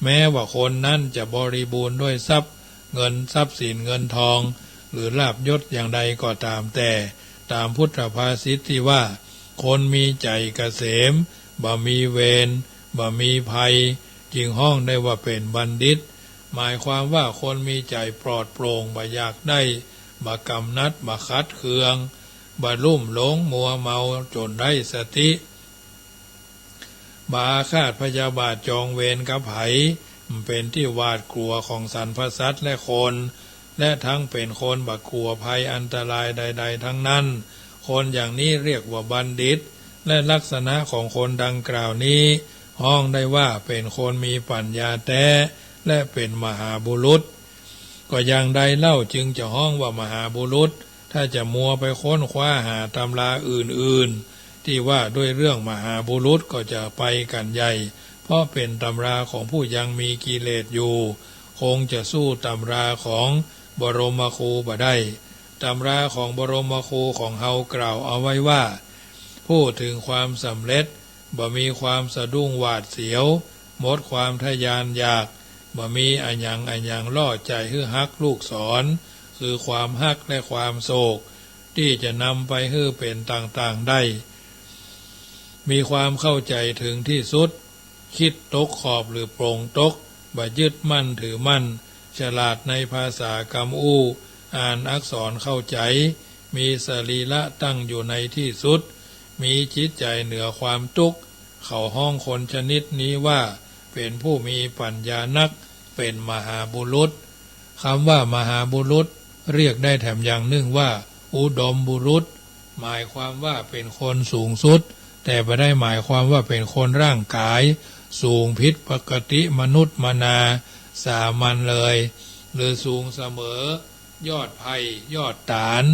แม้ว่าคนนั้นจะบริบูรณ์ด้วยทรัพย์ เงิน ทรัพย์สินเงินทอง หรือลาภยศอย่างใดก็ตามแต่ ต๋ามพุทธภาษิตตี้ว่า คนมีใจ๋เกษม บ่มีเวร บ่มีภัย จึงฮ้องได้ว่าเป๋นบัณฑิต หมายความว่าคนมีใจ๋ปลอดโปร่ง บ่อยากได้ บ่กำนัด บ่ขัดเคือง บ่ลุ่มหลงมัวเมาจ๋นไร้สติ บ่อาฆาตพยาบาทจองเวรกับใผ บ่เป๋นตี้หวาดกลัวของสรรพสัตว์และคน และทั้งเป๋นคนบ่กลัวภัยอันตรายใดๆ ทั้งนั้น คนอย่างนี้เรียกว่าบัณฑิต และลักษณะของคนดังกล่าวนี้ ฮ้องได้ว่าเป๋นคนมีปัญญาแต๊ และเป๋นมหาบุรุษ ก็อย่างใดเล่าจึงจะฮ้องว่ามหาบุรุษ ถ้าจะมัวไปค้นคว้าหาตำราอื่นๆ ตี้ว่าด้วยเรื่องมหาบุรุษก็จะไปกั๋นใหญ่ เพราะเป๋นตำราของผู้ยังมีกิเลสอยู่ คงจะสู้ตำราของบรมครูบ่ได้ ตำราของบรมครูของเฮากล่าวเอาไว้ว่า พูดถึงความสำเร็จ บ่มีความสะดุ้งหวาดเสียว หมดความทะยานอยาก บ่มีอะหยังอะหยังล่อใจ๋หื้อฮักลูกศร คือความฮักและความโศก ตี้จะนำไปหื้อเป๋นต่างๆ ได้ มีความเข้าใจ๋เถิงตี้สุด คิดตกขอบหรือปลงตก บ่ยึดมั่นถือมั่น ฉลาดในภาษากำอู้ อ่านอักษรเข้าใจ๋ มีสรีระตั้งอยู่ในตี้สุด มีจิตใจ๋เหนือความตุ๊กข์ เขาฮ้องคนชนิดนี้ว่าเป๋นผู้มีปัญญานัก เป๋นมหาบุรุษ คำว่ามหาบุรุษ เรียกได้แถมอย่างนึ่งว่าอุดมบุรุษ หมายความว่าเป๋นคนสูงสุด แต่บ่ได้หมายความว่าเป๋นคนร่างก๋ายสูงผิดปกติมนุษย์มนาสามัญเลย หรือสูงเสมอยอดไผ่ ยอดต๋าล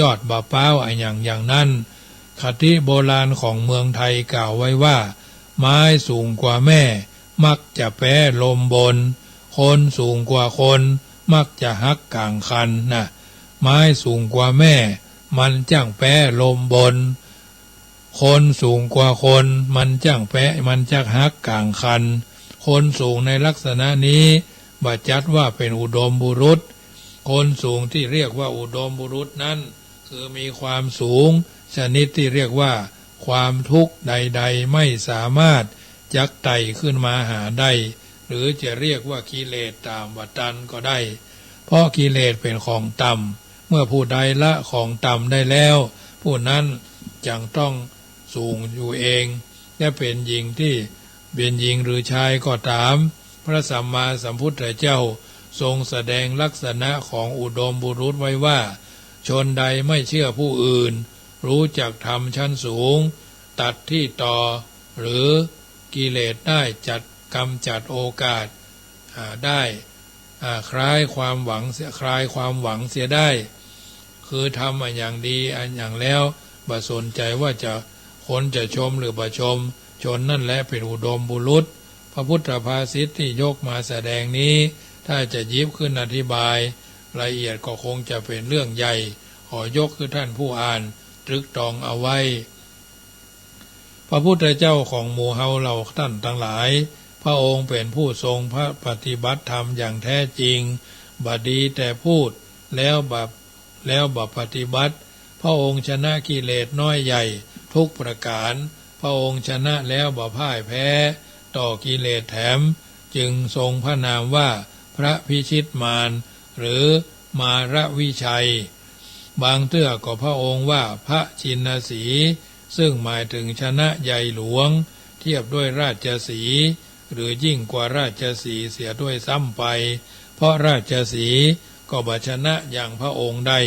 ยอดบ่าป๊าวอะหยังอย่างนั้น คติโบราณของเมืองไทยกล่าวไว้ว่า ไม้สูงกว่าแม่ มักจะแป๊ลมบน คนสูงกว่าคน มักจะหักก๋างคันนะ ไม้สูงกว่าแม่ มันจ้างแป๊ลมบน คนสูงกว่าคน มันจ้างแป๊ มันจักหักก๋างคัน คนสูงในลักษณะนี้ บ่จัดว่าเป๋นอุดมบุรุษ คนสูงตี้เรียกว่าอุดมบุรุษนั้น คือมีความสูง ชนิดตี้เรียกว่าความทุกข์ใดๆ ไม่สามารถจักไต่ขึ้นมาหาได้ หรือจะเรียกว่ากิเลสต่ำบ่ตันก็ได้ เพราะกิเลสเป๋นของต่ำ เมื่อผู้ใดละของต่ำได้แล้ว ผู้นั้นจักต้องสูงอยู่เอง และเป๋นหญิงตี้ เป๋นหญิงหรือชายก็ต๋าม พระสัมมาสัมพุทธเจ้าทรงแสดงลักษณะของอุดมบุรุษไว้ว่า ชนใดไม่เชื่อผู้อื่น รู้จักธรรมชั้นสูง ตัดตี้ตอ หรือกิเลสได้จัดกำจัดโอกาส อ่า ได้ อ่า คลายความหวังเสีย คลายความหวังเสียได้ คือทำอะหยังดีอะหยังแล้ว บ่สนใจ๋ว่าจะ คนจะชมหรือบ่ชม ชนนั่นแหละเป๋นอุดมบุรุษ พระพุทธภาษิตตี้ยกมาแสดงนี้ ถ้าจะหยิบขึ้นอธิบายละเอียดก็คงจะเป๋นเรื่องใหญ่ ขอยกหื้อท่านผู้อ่านตรึกตรองเอาไว้ พระพุทธเจ้าของหมู่เฮาเหล่าท่านตังหลาย พระองค์เป๋นผู้ทรงพระปฏิบัติธรรมอย่างแท้จริง บ่ดีแต่พูด แล้วบ่ แล้วบ่ปฏิบัติ พระองค์ชนะกิเลสน้อยใหญ่ทุกประก๋าน พระองค์ชนะแล้วบ่พ่ายแพ้ต่อกิเลสแถม จึงทรงพระนามว่าพระพิชิตมาร หรือมารวิชัย บางเตื้อก็พระองค์ว่าพระชินสีห์ ซึ่งหมายถึงชนะใหญ่หลวง เทียบด้วยราชสีห์ หรือยิ่งกว่าราชสีห์เสียด้วยซ้ำไป เพราะราชสีห์ก็บ่ชนะอย่างพระองค์ได้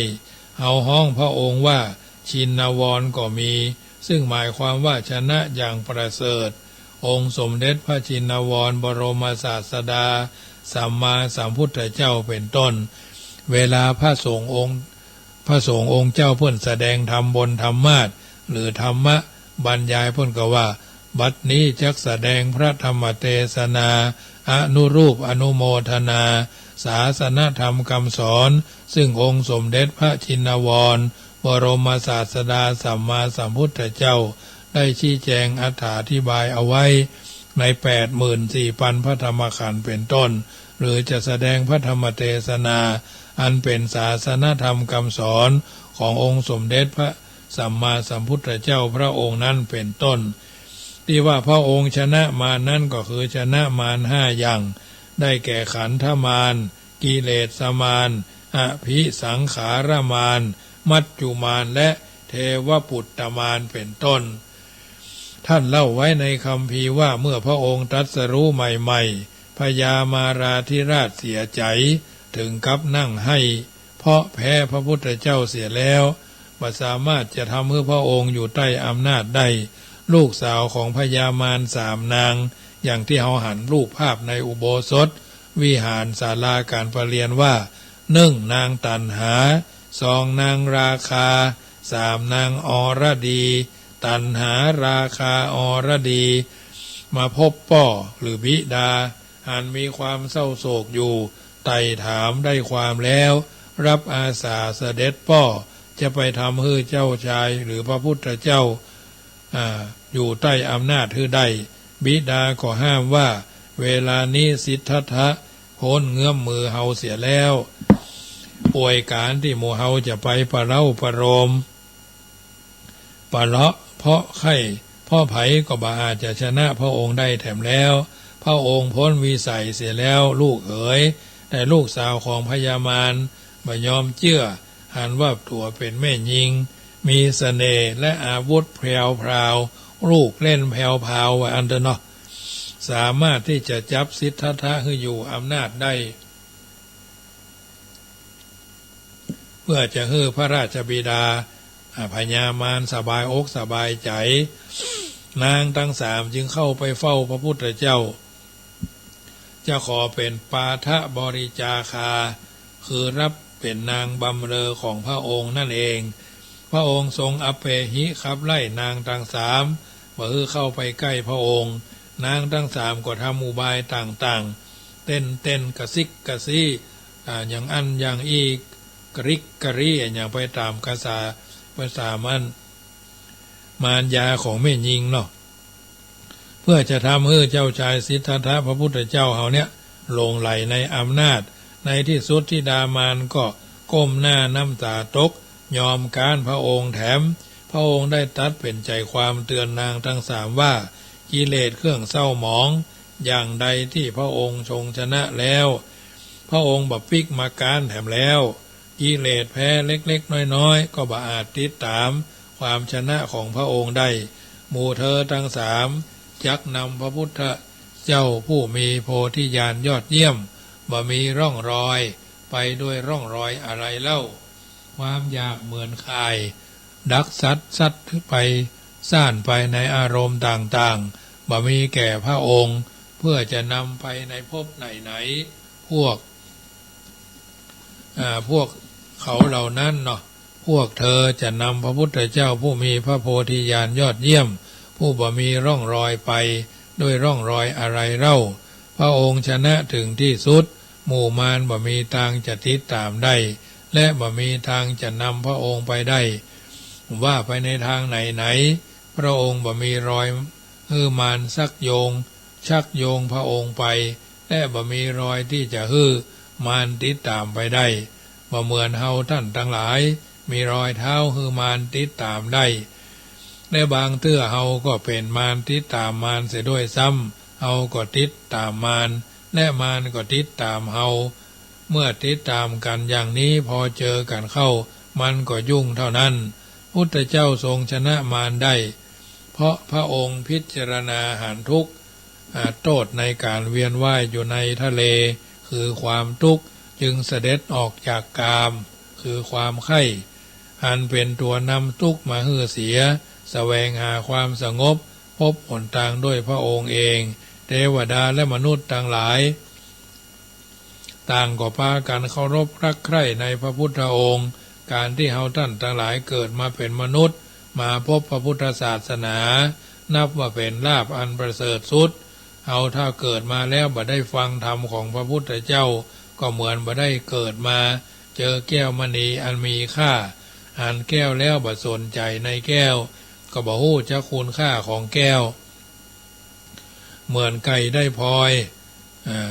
เฮาฮ้องพระองค์ว่าชินวรก็มี ซึ่งหมายความว่าชนะอย่างประเสริฐ องค์สมเด็จพระชินวรบรมศาสดา สัมมาสัมพุทธเจ้าเป๋นต้น เวลาพระสงฆ์องค์ พระสงฆ์องค์เจ้าเปิ้นแสดงธรรมบนธรรมาสน์ หรือธรรมบรรยายเปิ้นก็ว่า บัดนี้จักแสดงพระธรรมเตสนา อนุรูปอนุโมทนา ศาสนธรรมกำสอน ซึ่งองค์สมเด็จพระชินวร บรมศาสดาสัมมาสัมพุทธเจ้า ได้ชี้แจงอรรถาธิบายเอาไว้ในแปดหมื่นสี่ปันพระธรรมขันธ์เป็นต้น หรือจะแสดงพระธรรมเตสนา อันเป็นศาสนธรรมกำสอนขององค์สมเด็จพระสัมมาสัมพุทธเจ้าพระองค์นั้นเป็นต้น ที่ว่าพระองค์ชนะมารนั้นก็คือชนะมารห้าอย่าง ได้แก่ขันธมาร กิเลสมาร อภิสังขารมาร มัจจุมาร และเทวปุตตมารเป็นต้น ท่านเล่าไว้ในคัมภีร์ว่าเมื่อพระองค์ตรัสรู้ใหม่ๆ พญามาราธิราชเสียใจ ถึงกับนั่งไห้ เพราะแพ้พระพุทธเจ้าเสียแล้ว บ่สามารถจะทำหื้อพระองค์อยู่ใต้อำนาจได้ ลูกสาวของพญามารสามนาง อย่างที่เฮาหันรูปภาพในอุโบสถวิหารศาลาการประเรียนว่า หนึ่ง นางตัณหา สอง นางราคา สาม นางอรดี ตัณหา ราคา อรดี มาพบป้อหรือบิดา อันมีความเศร้าโศกอยู่ ไต่ถามได้ความแล้ว รับอาสาเสด็จป้อ จะไปทำหื้อเจ้าชายหรือพระพุทธเจ้า อ่า อยู่ใต้อำนาจหื้อได้ บิดาก็ห้ามว่า เวลานี้สิทธัตถะพ้นเงื้อมมือเฮาเสียแล้ว ป่วยก๋านที่หมู่เฮาจะไปประเล้าประโลม ประเลาะเพาะใค่ เพราะใผก็บ่อาจจะชนะพระองค์ได้แถมแล้ว พระองค์พ้นวิสัยเสียแล้วลูกเอ๋ย แต่ลูกสาวของพญามารบ่ยอมเจื้อ หันว่าตั๋วเป๋นแม่ญิง มีเสน่ห์และอาวุธแผววพราว ลูกเล่นแผววพราวว่าอั้นเถอะเนาะ สามารถที่จะจับสิทธัตถะหื้ออยู่อำนาจได้ เพื่อจะหื้อพระราชบิดา อ่า พญามารสบายอกสบายใจ๋ นางตังสามจึงเข้าไปเฝ้าพระพุทธเจ้า จะขอเป๋นปาฐบริจาคา คือฮับเป๋นนางบำเรอของพระองค์นั่นเอง พระองค์ทรงอเปหิขับไล่นางตังสาม บ่หื้อเข้าไปใก้พระองค์ นางตังสามก็ทำอุบายต่างๆ เต้นๆ กระซิกกระซี้ อ่า อย่างอั้นอย่างอี้ กริกกะรีอย่างไปต๋ามกระแสภาษามัน มารยาของแม่ญิงเนาะ เพื่อจะทำหื้อเจ้าชายสิทธัตถะพระพุทธเจ้าเฮาเนี่ยหลงใหลในอำนาจ ในตี้สุดธิดามารก็ก้มหน้าน้ำต๋าตก ยอมก๊านพระองค์แถม พระองค์ได้ตรัสเป๋นใจ๋ความเตือนนางตังสามว่า กิเลสเครื่องเศร้าหมอง อย่างใดตี้พระองค์ทรงชนะแล้ว พระองค์บ่ปิ๊กมาก๊านแถมแล้ว กิเลสแพ้เล็กๆ น้อยๆ ก็บ่อาจติดต๋ามความชนะของพระองค์ได้ หมู่เธอตังสามจักนำพระพุทธเจ้าผู้มีโพธิญาณยอดเยี่ยม บ่มีร่องรอย ไปด้วยร่องรอยอะไรเล่า ความอยากเหมือนข่าย ดักสัตว์สัตว์ไป ซ่านไปในอารมณ์ต่างๆ บ่มีแก่พระองค์ เพื่อจะนำไปในภพไหนๆ พวก อ่า พวกเขาเหล่านั้นเนาะ พวกเธอจะนำพระพุทธเจ้าผู้มีพระโพธิญาณยอดเยี่ยม ผู้บ่มีร่องรอยไปด้วยร่องรอยอะไรเล่า พระองค์ชนะถึงตี้สุด หมู่มารบ่มีตางจะติดต๋ามได้ และบ่มีตางจะนำพระองค์ไปได้ ว่าไปในตางไหนๆ พระองค์บ่มีรอยหื้อมารซักโยง ชักโยงพระองค์ไป และบ่มีรอยตี้จะหื้อมารติดต๋ามไปได้ บ่เหมือนเฮาต้านตังหลาย มีรอยเท้าหื้อมารติดต๋ามได้ และบางเตื้อเฮาก็เป๋นมารติดต๋ามมารเสียด้วยซ้ำ เฮาก็ติดต๋ามมาร และมารก็ติดต๋ามเฮา เมื่อติดต๋ามกั๋นอย่างนี้ พอเจอกั๋นเข้า มันก็ยุ่งเท่านั้น พุทธเจ้าทรงชนะมารได้ เพราะพระองค์พิจารณาหันทุกข์ อ่า โต้ษในก๋านเวียนว่ายอยู่ในทะเล คือความทุกข์ จึงเสด็จออกจากกาม คือความใคร่ อันเป๋นตั๋วนำทุกข์มาหื้อเสีย แสวงหาความสงบ พบหนตางด้วยพระองค์เอง เทวดาและมนุษย์ตังหลาย ต่างก็ปากั๋นเคารพรักใคร่ในพระพุทธองค์ ก๋านตี้เฮาต้านตังหลายเกิดมาเป๋นมนุษย์ มาพบพระพุทธศาสนา นับว่าเป๋นลาภอันประเสริฐสุด เฮาถ้าเกิดมาแล้วบ่ได้ฟังธรรมของพระพุทธเจ้า ก็เหมือนบ่ได้เกิดมา เจอแก้วมณีอันมีค่า หันแก้วแล้วบ่สนใจ๋ในแก้ว ก็บ่ฮู้จักคุณค่าของแก้ว เหมือนไก่ได้พลอย อ่า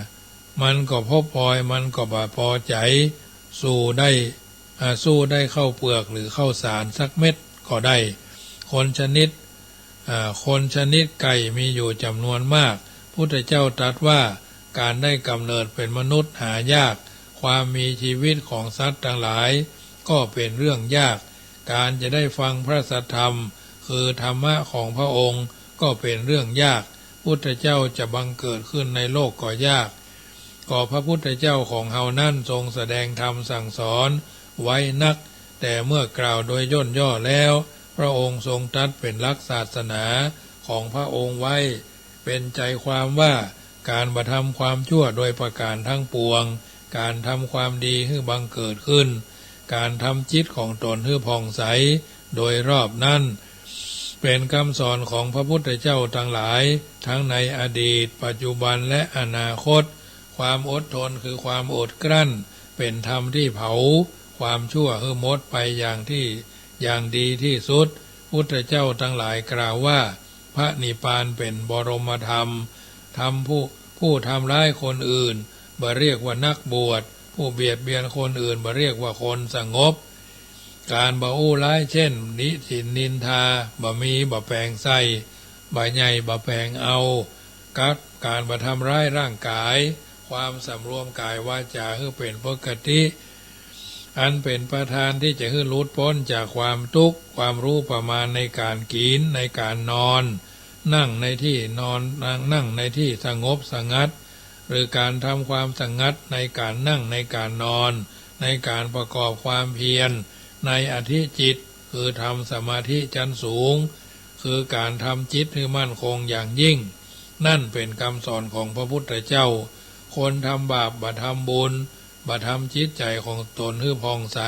มันก็พบพลอย มันก็บ่ปอใจ๋ สู้ได้ อ่า สู้ได้ข้าวเปลือกหรือข้าวสารสักเม็ดก็ได้ คนชนิด อ่า คนชนิดไก่มีอยู่จ๋ำนวนมาก พุทธเจ้าตรัสว่า ก๋านได้ก๋ำเนิดเป๋นมนุษย์หายาก ความมีจีวิตของสัตว์ตังหลาย ก็เป๋นเรื่องยาก ก๋านจะได้ฟังพระสัทธรรม คือธรรมะของพระองค์ ก็เป๋นเรื่องยาก พุทธเจ้าจะบังเกิดขึ้นในโลกก็ยาก ก็พระพุทธเจ้าของเฮานั้นทรงแสดงธรรมสั่งสอนไว้นัก แต่เมื่อกล่าวโดยย่นย่อแล้ว พระองค์ทรงตรัสเป๋นหลักศาสนาของพระองค์ไว้ เป๋นใจ๋ความว่า ก๋านบ่ทำความชั่วโดยประก๋านทั้งปวง ก๋านทำความดีหื้อบังเกิดขึ้น ก๋านทำจิตของตนหื้อผ่องใส โดยรอบนั้น เป๋นกำสอนของพระพุทธเจ้าตังหลาย ทั้งในอดีต ปัจจุบัน และอนาคต ความอดทนคือความอดกลั้น เป๋นธรรมตี้เผาความชั่วหื้อหมดไปอย่างตี้ อย่างดีตี้สุด พุทธเจ้าตังหลายกล่าวว่า พระนิพพานเป๋นบรมธรรม ธรรมผู้ ผู้ทำร้ายคนอื่น บ่เรียกว่านักบวช ผู้เบียดเบียนคนอื่น บ่เรียกว่าคนสงบ ก๋านบ่อู้ร้ายเช่น ติฉินนินทา บ่มีบ่แป๋งใส่ บ่ใหญ่บ่แป๋งเอา กับก๋านบ่ทำร้ายร่างก๋าย ความสำรวมก๋ายวาจ๋าหื้อเป๋นปกติ อันเป๋นประธานตี้จะหื้อหลุดป๊นจากความตุ๊กข์ ความรู้ประมาณในก๋านกิ๋น ในก๋านนอน นั่งในตี้นอน นั่ง นั่งในตี้สงบสงัด หรือก๋านทำความสงัดในก๋านนั่งในก๋านนอน ในก๋านประกอบความเพียร ในอธิจิต คือทำสมาธิชั้นสูง คือก๋านทำจิตหื้อมั่นคงอย่างยิ่ง นั่นเป๋นกำสอนของพระพุทธเจ้า คนทำบาปบ่ทำบุญ บ่ทำจิตใจ๋ของตนหื้อผ่องใส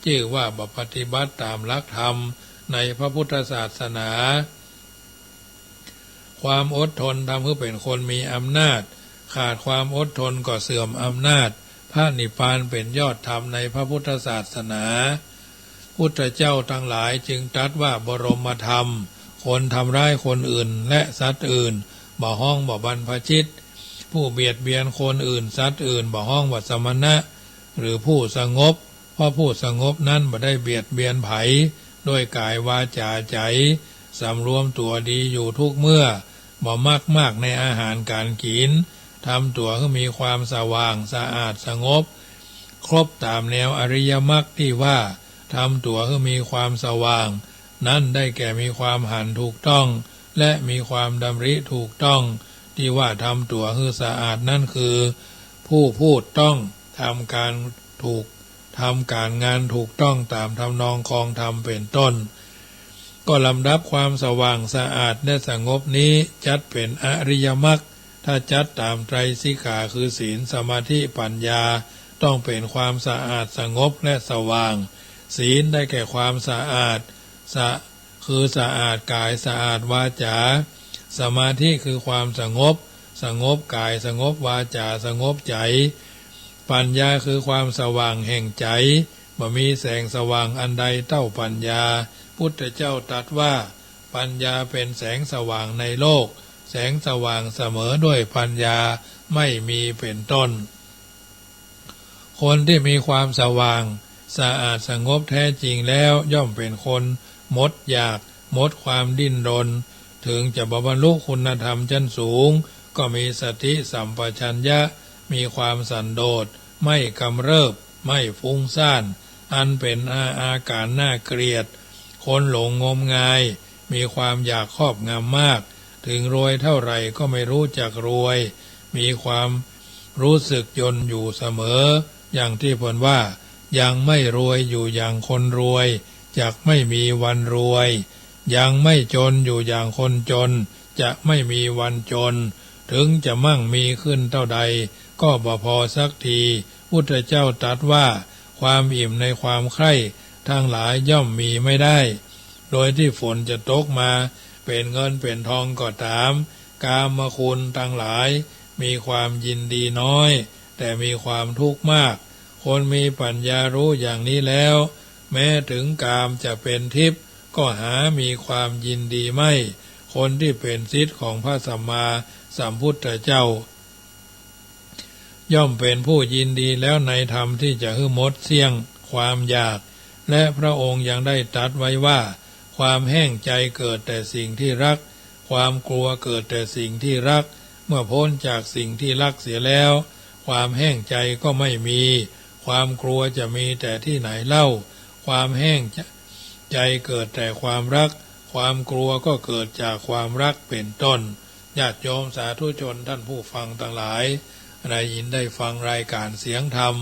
จื้อว่าบ่ปฏิบัติต๋ามหลักธรรมในพระพุทธศาสนา ความอดทนทำหื้อเป๋นคนมีอำนาจ ขาดความอดทนก็เสื่อมอำนาจ พระนิพพานเป๋นยอดธรรมในพระพุทธศาสนา พุทธเจ้าตังหลายจึงตรัสว่าบรมธรรม คนทำร้ายคนอื่นและสัตว์อื่น บ่ฮ้องว่าบรรพชิต ผู้เบียดเบียนคนอื่นสัตว์อื่น บ่ฮ้องว่าสมณะ หรือผู้สงบ เพราะผู้สงบนั้นบ่ได้เบียดเบียนใผ ด้วยก๋ายวาจ๋าใจ๋ สำรวมตั๋วดีอยู่ทุกเมื่อ บ่มักมากในอาหารก๋านกิ๋น ทำตั๋วหื้อมีความสว่างสะอาดสงบ ครบต๋ามแนวอริยมรรคตี้ว่า ทำตั๋วหื้อมีความสว่าง นั้นได้แก่มีความหันถูกต้อง และมีความดำริถูกต้อง ตี้ว่าทำตั๋วหื้อสะอาดนั้นคือ ผู้พูดต้อง ทำก๋านถูก ทำก๋านงานถูกต้องต๋ามทำนองครองธรรมเป๋นต้น ก็ลำดับความสว่างสะอาดและสงบนี้จัดเป๋นอริยมรรค ถ้าจัดต๋ามไตรสิกขาคือศีล สมาธิ ปัญญา ต้องเป๋นความสะอาดสงบและสว่าง ศีลได้แก่ความสะอาด สะ คือสะอาดก๋ายสะอาดวาจ๋า สมาธิคือความสงบ สงบก๋ายสงบวาจ๋าสงบใจ๋ ปัญญาคือความสว่างแห่งใจ๋ บ่มีแสงสว่างอันใดเต้าปัญญา พุทธเจ้าตรัสว่า ปัญญาเป๋นแสงสว่างในโลก แสงสว่างเสมอด้วยปัญญาไม่มีเป๋นต้น คนตี้มีความสว่างสะอาดสงบแท้จริงแล้วย่อมเป๋นคนหมดอยาก หมดความดิ้นรน เถิงจะบ่บรรลุคุณธรรมชั้นสูง ก็มีสติสัมปชัญญะ มีความสันโดษ ไม่กำเริบ ไม่ฟุ้งซ่าน อันเป๋นอา อาก๋านน่าเกลียด คนหลงงมงาย มีความอยากครอบงำมาก เถิงรวยเท่าไหร่ก็ไม่รู้จักรวย มีความรู้สึกยนอยู่เสมอ อย่างตี้เปิ้นว่า ยังไม่รวยอยู่อย่างคนรวย จักไม่มีวันรวย ยังไม่จนอยู่อย่างคนจน จะไม่มีวันจน เถิงจะมั่งมีขึ้นเต้าใด ก็บ่พอสักที พุทธเจ้าตรัสว่า ความอิ่มในความใคร่ทั้งหลายย่อมมีไม่ได้ โดยตี้ฝนจะตกมา เป๋นเงินเป๋นทองก็ต๋าม กามคุณตังหลายมีความยินดีน้อย แต่มีความทุกข์มาก คนมีปัญญารู้อย่างนี้แล้ว แม้ถึงกามจะเป๋นทิพย์ ก็หามีความยินดีไม่ คนตี้เป๋นศิษย์ของพระสัมมาสัมพุทธเจ้า ย่อมเป๋นผู้ยินดีแล้วในธรรมตี้จะหื้อหมดเสี้ยงความอยาก และพระองค์ยังได้ตรัสไว้ว่า ความแห้งใจเกิดแต่สิ่งที่รัก ความกลัวเกิดแต่สิ่งที่รัก เมื่อพ้นจากสิ่งที่รักเสียแล้ว ความแห้งใจก็ไม่มี ความกลัวจะมีแต่ที่ไหนเล่า ความแห้งใจเกิดแต่ความรัก ความกลัวก็เกิดจากความรัก เป๋นต้น ญาติโยมสาธุชนท่านผู้ฟังตังหลาย ได้ยินได้ฟังรายการเสียงธรรม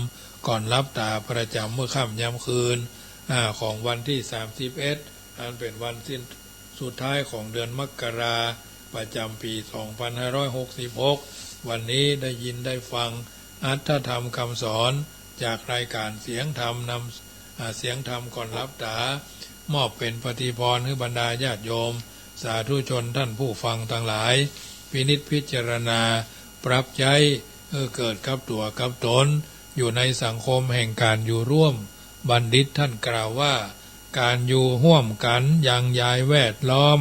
ก่อนหลับต๋าประจ๋ำเมื่อค่ำยามคืน อ่า ของวันตี้ สามสิบเอ็ด อันเป๋นวันสิ้นสุดท้ายของเดือนมกรา ประจ๋ำปี๋ สองพันห้าร้อยหกสิบหก วันนี้ได้ยินได้ฟังอรรถธรรมคำสอนจากรายการเสียงธรรมนำ อ่า เสียงธรรมก่อนหลับต๋า มอบเป๋นปฏิภาณหื้อบรรดาญาติโยมสาธุชนท่านผู้ฟังตังหลาย พินิจพิจารณาปรับใจ๊หื้อเกิดกับตั๋วกับต๋น อยู่ในสังคมแห่งก๋านอยู่ร่วม บัณฑิตท่านกล่าวว่า ก๋านอยู่ฮ่วมกั๋นยังยายแวดล้อม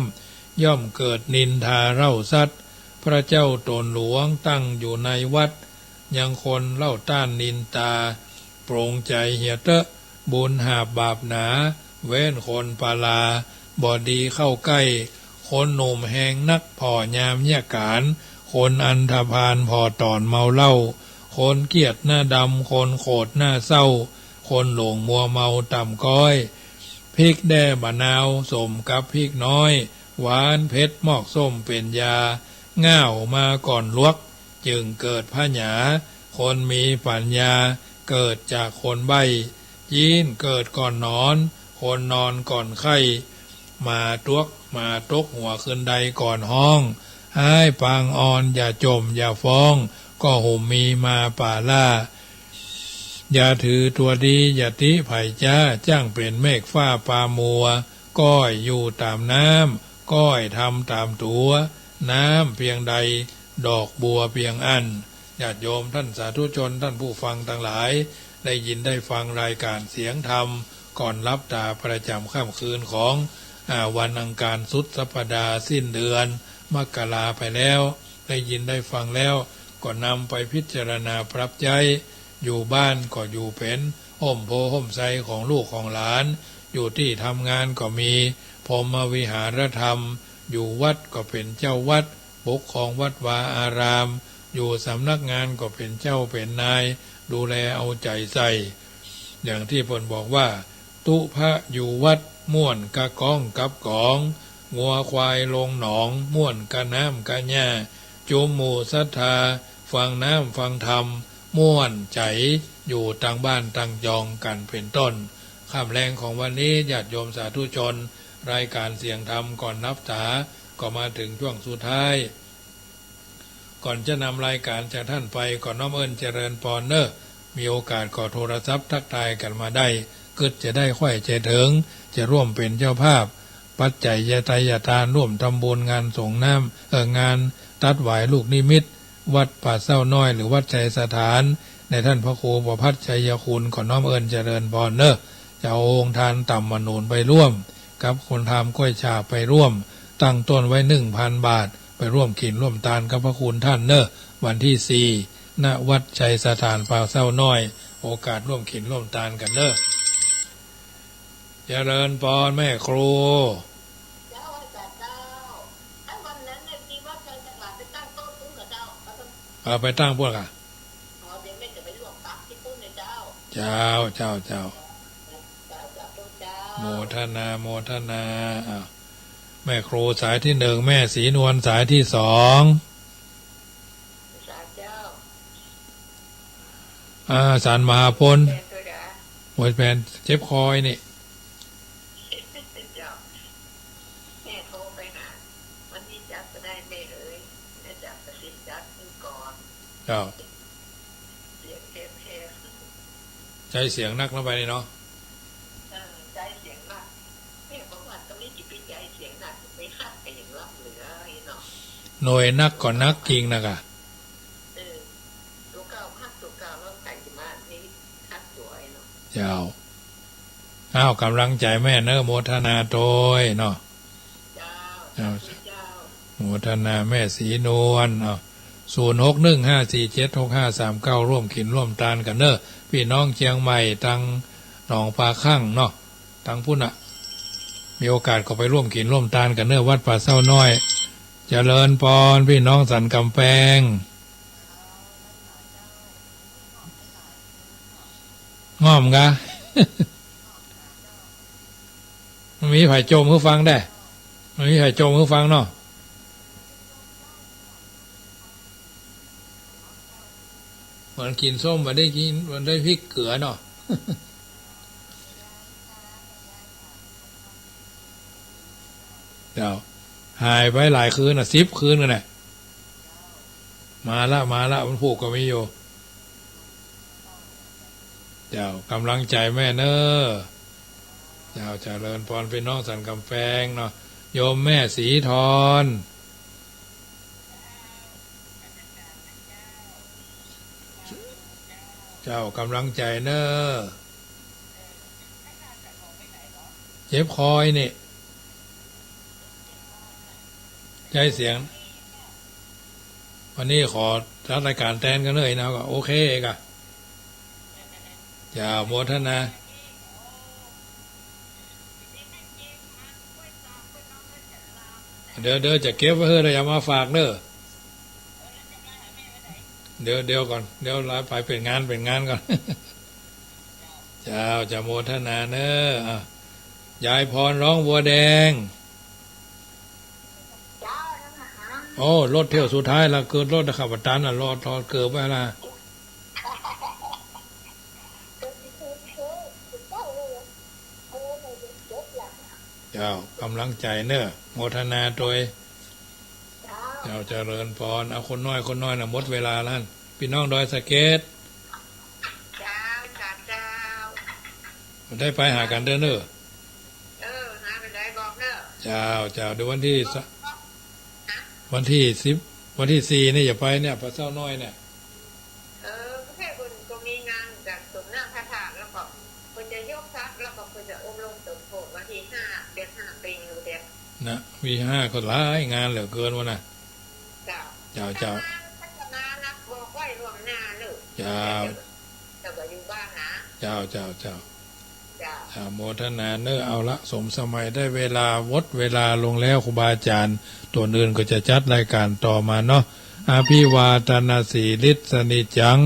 ย่อมเกิดนินทาเล่าสัตว์ พระเจ้าต๋นหลวงตั้งอยู่ในวัด ยังคนเล่าต้านนินตา ปรงใจ๋เหียเต๊อะ บุญหาบบาปหนา เว้นคนปาลา บ่ดีเข้าใก้ คนหนุ่มแฮงนักผ่อยามเยียะก๋าน คนอันธพาลผ่อต๋อนเมาเหล้า คนเกลียดหน้าดำ คนโขดหน้าเศร้า คนหลงมัวเมาต่ำก๊อย พริกแด้บะนาวสมกับพริกน้อย หวานเผ็ดมอกส้มเป๋นยา ง่าวมาก่อนหลวก จึงเกิดผญา คนมีปัญญาเกิดจากคนใบ้ จี๊นเกิดก่อนนอน คนนอนก่อนไข้ หมาตก หมาตกหัวขึ้นใดก่อนฮ้อง ฮ้ายปางอ่อนอย่าจ่มอย่าฟ้อง ก็หุมมีมาป่าล่า อย่าถือตั๋วดีอย่าติใผจ๊า จ้างเป๋นเมฆฟ้าปามัว ก้อยอยู่ต๋ามน้ำ ก้อยทำต๋ามตั๋ว น้ำเปียงใด ดอกบัวเปียงอั้น ญาติโยมท่านสาธุชนท่านผู้ฟังตังหลาย ได้ยินได้ฟังรายการเสียงธรรมก่อนหลับต๋าประจ๋ำค่ำคืนของ อ่า วันอังคารสุดสัปดาห์สิ้นเดือนมกราไปแล้ว ได้ยินได้ฟังแล้ว ก็นำไปพิจารณาปรับใจ๊ อยู่บ้านก็อยู่เป๋นฮ่มโพธิ์ฮ่มไทรของลูกของหลาน อยู่ตี้ทำงานก็มีพรหมวิหารธรรม อยู่วัดก็เป๋นเจ้าวัด ปกครองวัดวาอาราม อยู่สำนักงานก็เป๋นเจ้าเป๋นนาย ดูแลเอาใจ๋ใส่ อย่างตี้เปิ้นบอกว่า ตุ๊พะอยู่วัดม่วนกะก๊องกับก๋อง งัวควายลงหนองม่วนกะน้ำกะหญ้า จุมหมู่ศรัทธาฟังน้ำฟังธรรมม่วนใจ๋ อยู่ตังบ้านตังจองกั๋นเป๋นต้น ค่ำแลงของวันนี้ญาติโยมสาธุชน รายการเสียงธรรมก่อนหลับต๋า ก็มาเถิงช่วงสุดท้าย ก่อนจะนำรายการจากท่านไป ก็น้อมเอิ้นเจริญปอนเน่อ มีโอกาสก็โทรศัพท์ทักทายกั๋นมาได้ กึ๊ดจะได้ใค่จะเถิง จะร่วมเป๋นเจ้าภาพ ปัจจัยไตยทาน ร่วมทำบุญงานสงน้ำ เอ่อ งานตัดหวายลูกนิมิต วัดป่าเศร้าน้อย หรือวัดไชยสถาน ในท่านพระครูประภัตรชัยคุณ ก็น้อมเอิ้นเจริญปอนเน่อ จะเอาโฮงทานต๋ำมะหนุนไปร่วม กับคนทำก้วยฉาบไปร่วม ตั้งต้นไว้หนึ่งพันบาท ไปร่วมกิ๋นร่วมตานกับพระคุณท่านเน่อ วันตี้สี่ ณ วัดไชยสถานป่าเศร้าน้อย โอกาสร่วมกิ๋นร่วมตานกั๋นเน่อ เจริญปอนแม่ครู เจ้า อาจ๋ารย์เจ้า อันวันนั้นเนี่ยที่วัดไชยสถานไปตั้งโต๊ะปุ้นเหรอเจ้า เออ ไปตั้งปุ้นก่ะ อ๋อ เดี๋ยวแม่จะไปร่วมตักที่ปุ้นเลยเจ้า เจ้า เจ้า เจ้า เจ้า เจ้า เจ้า โมทนา โมทนา อ้าว แม่ครูสายตี้หนึ่ง แม่ศรีนวลสายตี้สอง สาเจ้า อ่า สารมหาพล แฟนตัวดา โอ้ย แฟนเจ็บคอไอ้นี่ เจ้า แม่โทรไปหา วันนี้จับก็ได้แม่เอ๋ย แม่จับกระสินจับดูก่อน เจ้า เสียงแหบๆ ใจ๊เสียงนักแล้วไปนี่เนาะ เออ ใจ๊เสียงนัก แม่บอกว่าตรงนี้จะไปใจ๊เสียงนัก ไปฮักไปอย่างไร หน่วยนักก็นักจริงนะกะ เออ ตั๋วเก่า ภาคตั๋วเก่า แล้วใครจะมานี่ ภาคตั๋วไอ้เนาะ เจ้า อ้าว ก๋ำลังใจ๋แม่เน่อ โมทนาตวยเนาะ เจ้า เจ้า สาธุเจ้า โมทนาแม่ศรีนวล อ้าว ศูนย์หกหนึ่งห้าสี่เจ็ดหกห้าสามเก้า ร่วมกิ๋นร่วมตานกั๋นเน่อ ปี้น้องเจียงใหม่ ตังหนองปลาคั่งเนาะ ตังปู๊นน่ะ มีโอกาสก็ไปร่วมกิ๋นร่วมตานกั๋นเน่อ วัดป่าเศร้าน้อย เจริญปอน ปี้น้องสันก๋ำแปง ง่อมกะ มันมีใผจมหื้อฟังแต๊ มันมีใผจมหื้อฟังเนาะ เหมือนกิ๋นส้มบ่ได้กิ๋น บ่ได้พริกเกลือเนาะ เจ้า หายไปหลายคืนน่ะ สิบคืนกั๋นแหละ มาละ มาละ มันผูกก็มีอยู่ เจ้า ก๋ำลังใจ๋แม่เน่อ เจ้า เจริญปอน ปี้น้องสันก๋ำแปงเนาะ โยมแม่ศรีทอน เจ้า ก๋ำลังใจ๋เน่อ เจ็บคอนี่ ใจ๊เสียง วันนี้ขอจัดรายก๋านแตนกั๋นเลยนะ ก็โอเคกะ เจ้า โมทนา เดี๋ยว เดี๋ยวจะเก็บไว้หื้อ เดี๋ยวจะมาฝากเน่อ เดี๋ยว เดี๋ยวก่อน เดี๋ยวลาไปเป๋นงาน เป๋นงานก่อน เจ้า จะโมทนาเน่อ อ่ะ ยายพรร้องบัวแดง โอ้ รถเที่ยวสุดท้ายละ เกิดรถนะครับ อาจ๋ารย์น่ะ รอ รอเกือบไว้ละ เจ้า ก๋ำลังใจ๋เน่อ โมทนาตวย เจ้า เจริญปอน เอาคนน้อย คนน้อยน่ะ หมดเวลาแล้ว ปี้น้องดอยสะเก็ด เจ้า เจ้า เจ้า ได้ไปหากั๋นเด้อเน่อ เออ หากั๋นได้บอกเน่อ เจ้า เจ้า เดี๋ยววันตี้สะ ฮะ วันตี้สิบ วันตี้สี่นี่จะไปเนี่ย ป่าเศร้าน้อยเนี่ย เออ ประเทศอื่นก็มีงานจัดสมน้ำพระธาตุ แล้วก็เปิ้นจะยกทรัพย์ แล้วก็เปิ้นจะอบรมสมโภชวันตี้ห้า เดือนห้า เป๋นอยู่เดียว นะ วีห้าก็หลายงานเหลือเกินวะนะ เจ้า เจ้า เจ้า อาตมานัดบอกไว้ล่วงหน้าเน่อ เจ้า เจ้าก็อยู่บ้านนะ เจ้า เจ้า เจ้า เจ้า เจ้า โมทนาเน่อ เอาละ สมสมัยได้เวลา หมดเวลาลงแล้ว ครูบาอาจ๋ารย์ต๋นอื่นก็จะจัดรายก๋านต่อมาเนาะ อภิวาทนสีลิสสะนิจจัง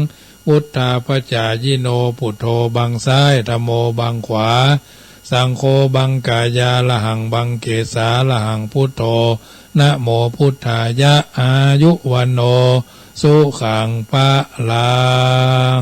วุฑฒาปจายิโน ปุถโธบังซ้าย ธัมโมบังขวา สังโฆบังกายา อะระหังบังเกสา อะระหังพุทโธ นะโมพุทธายะ อายุวัณโณ สุขัง พะลัง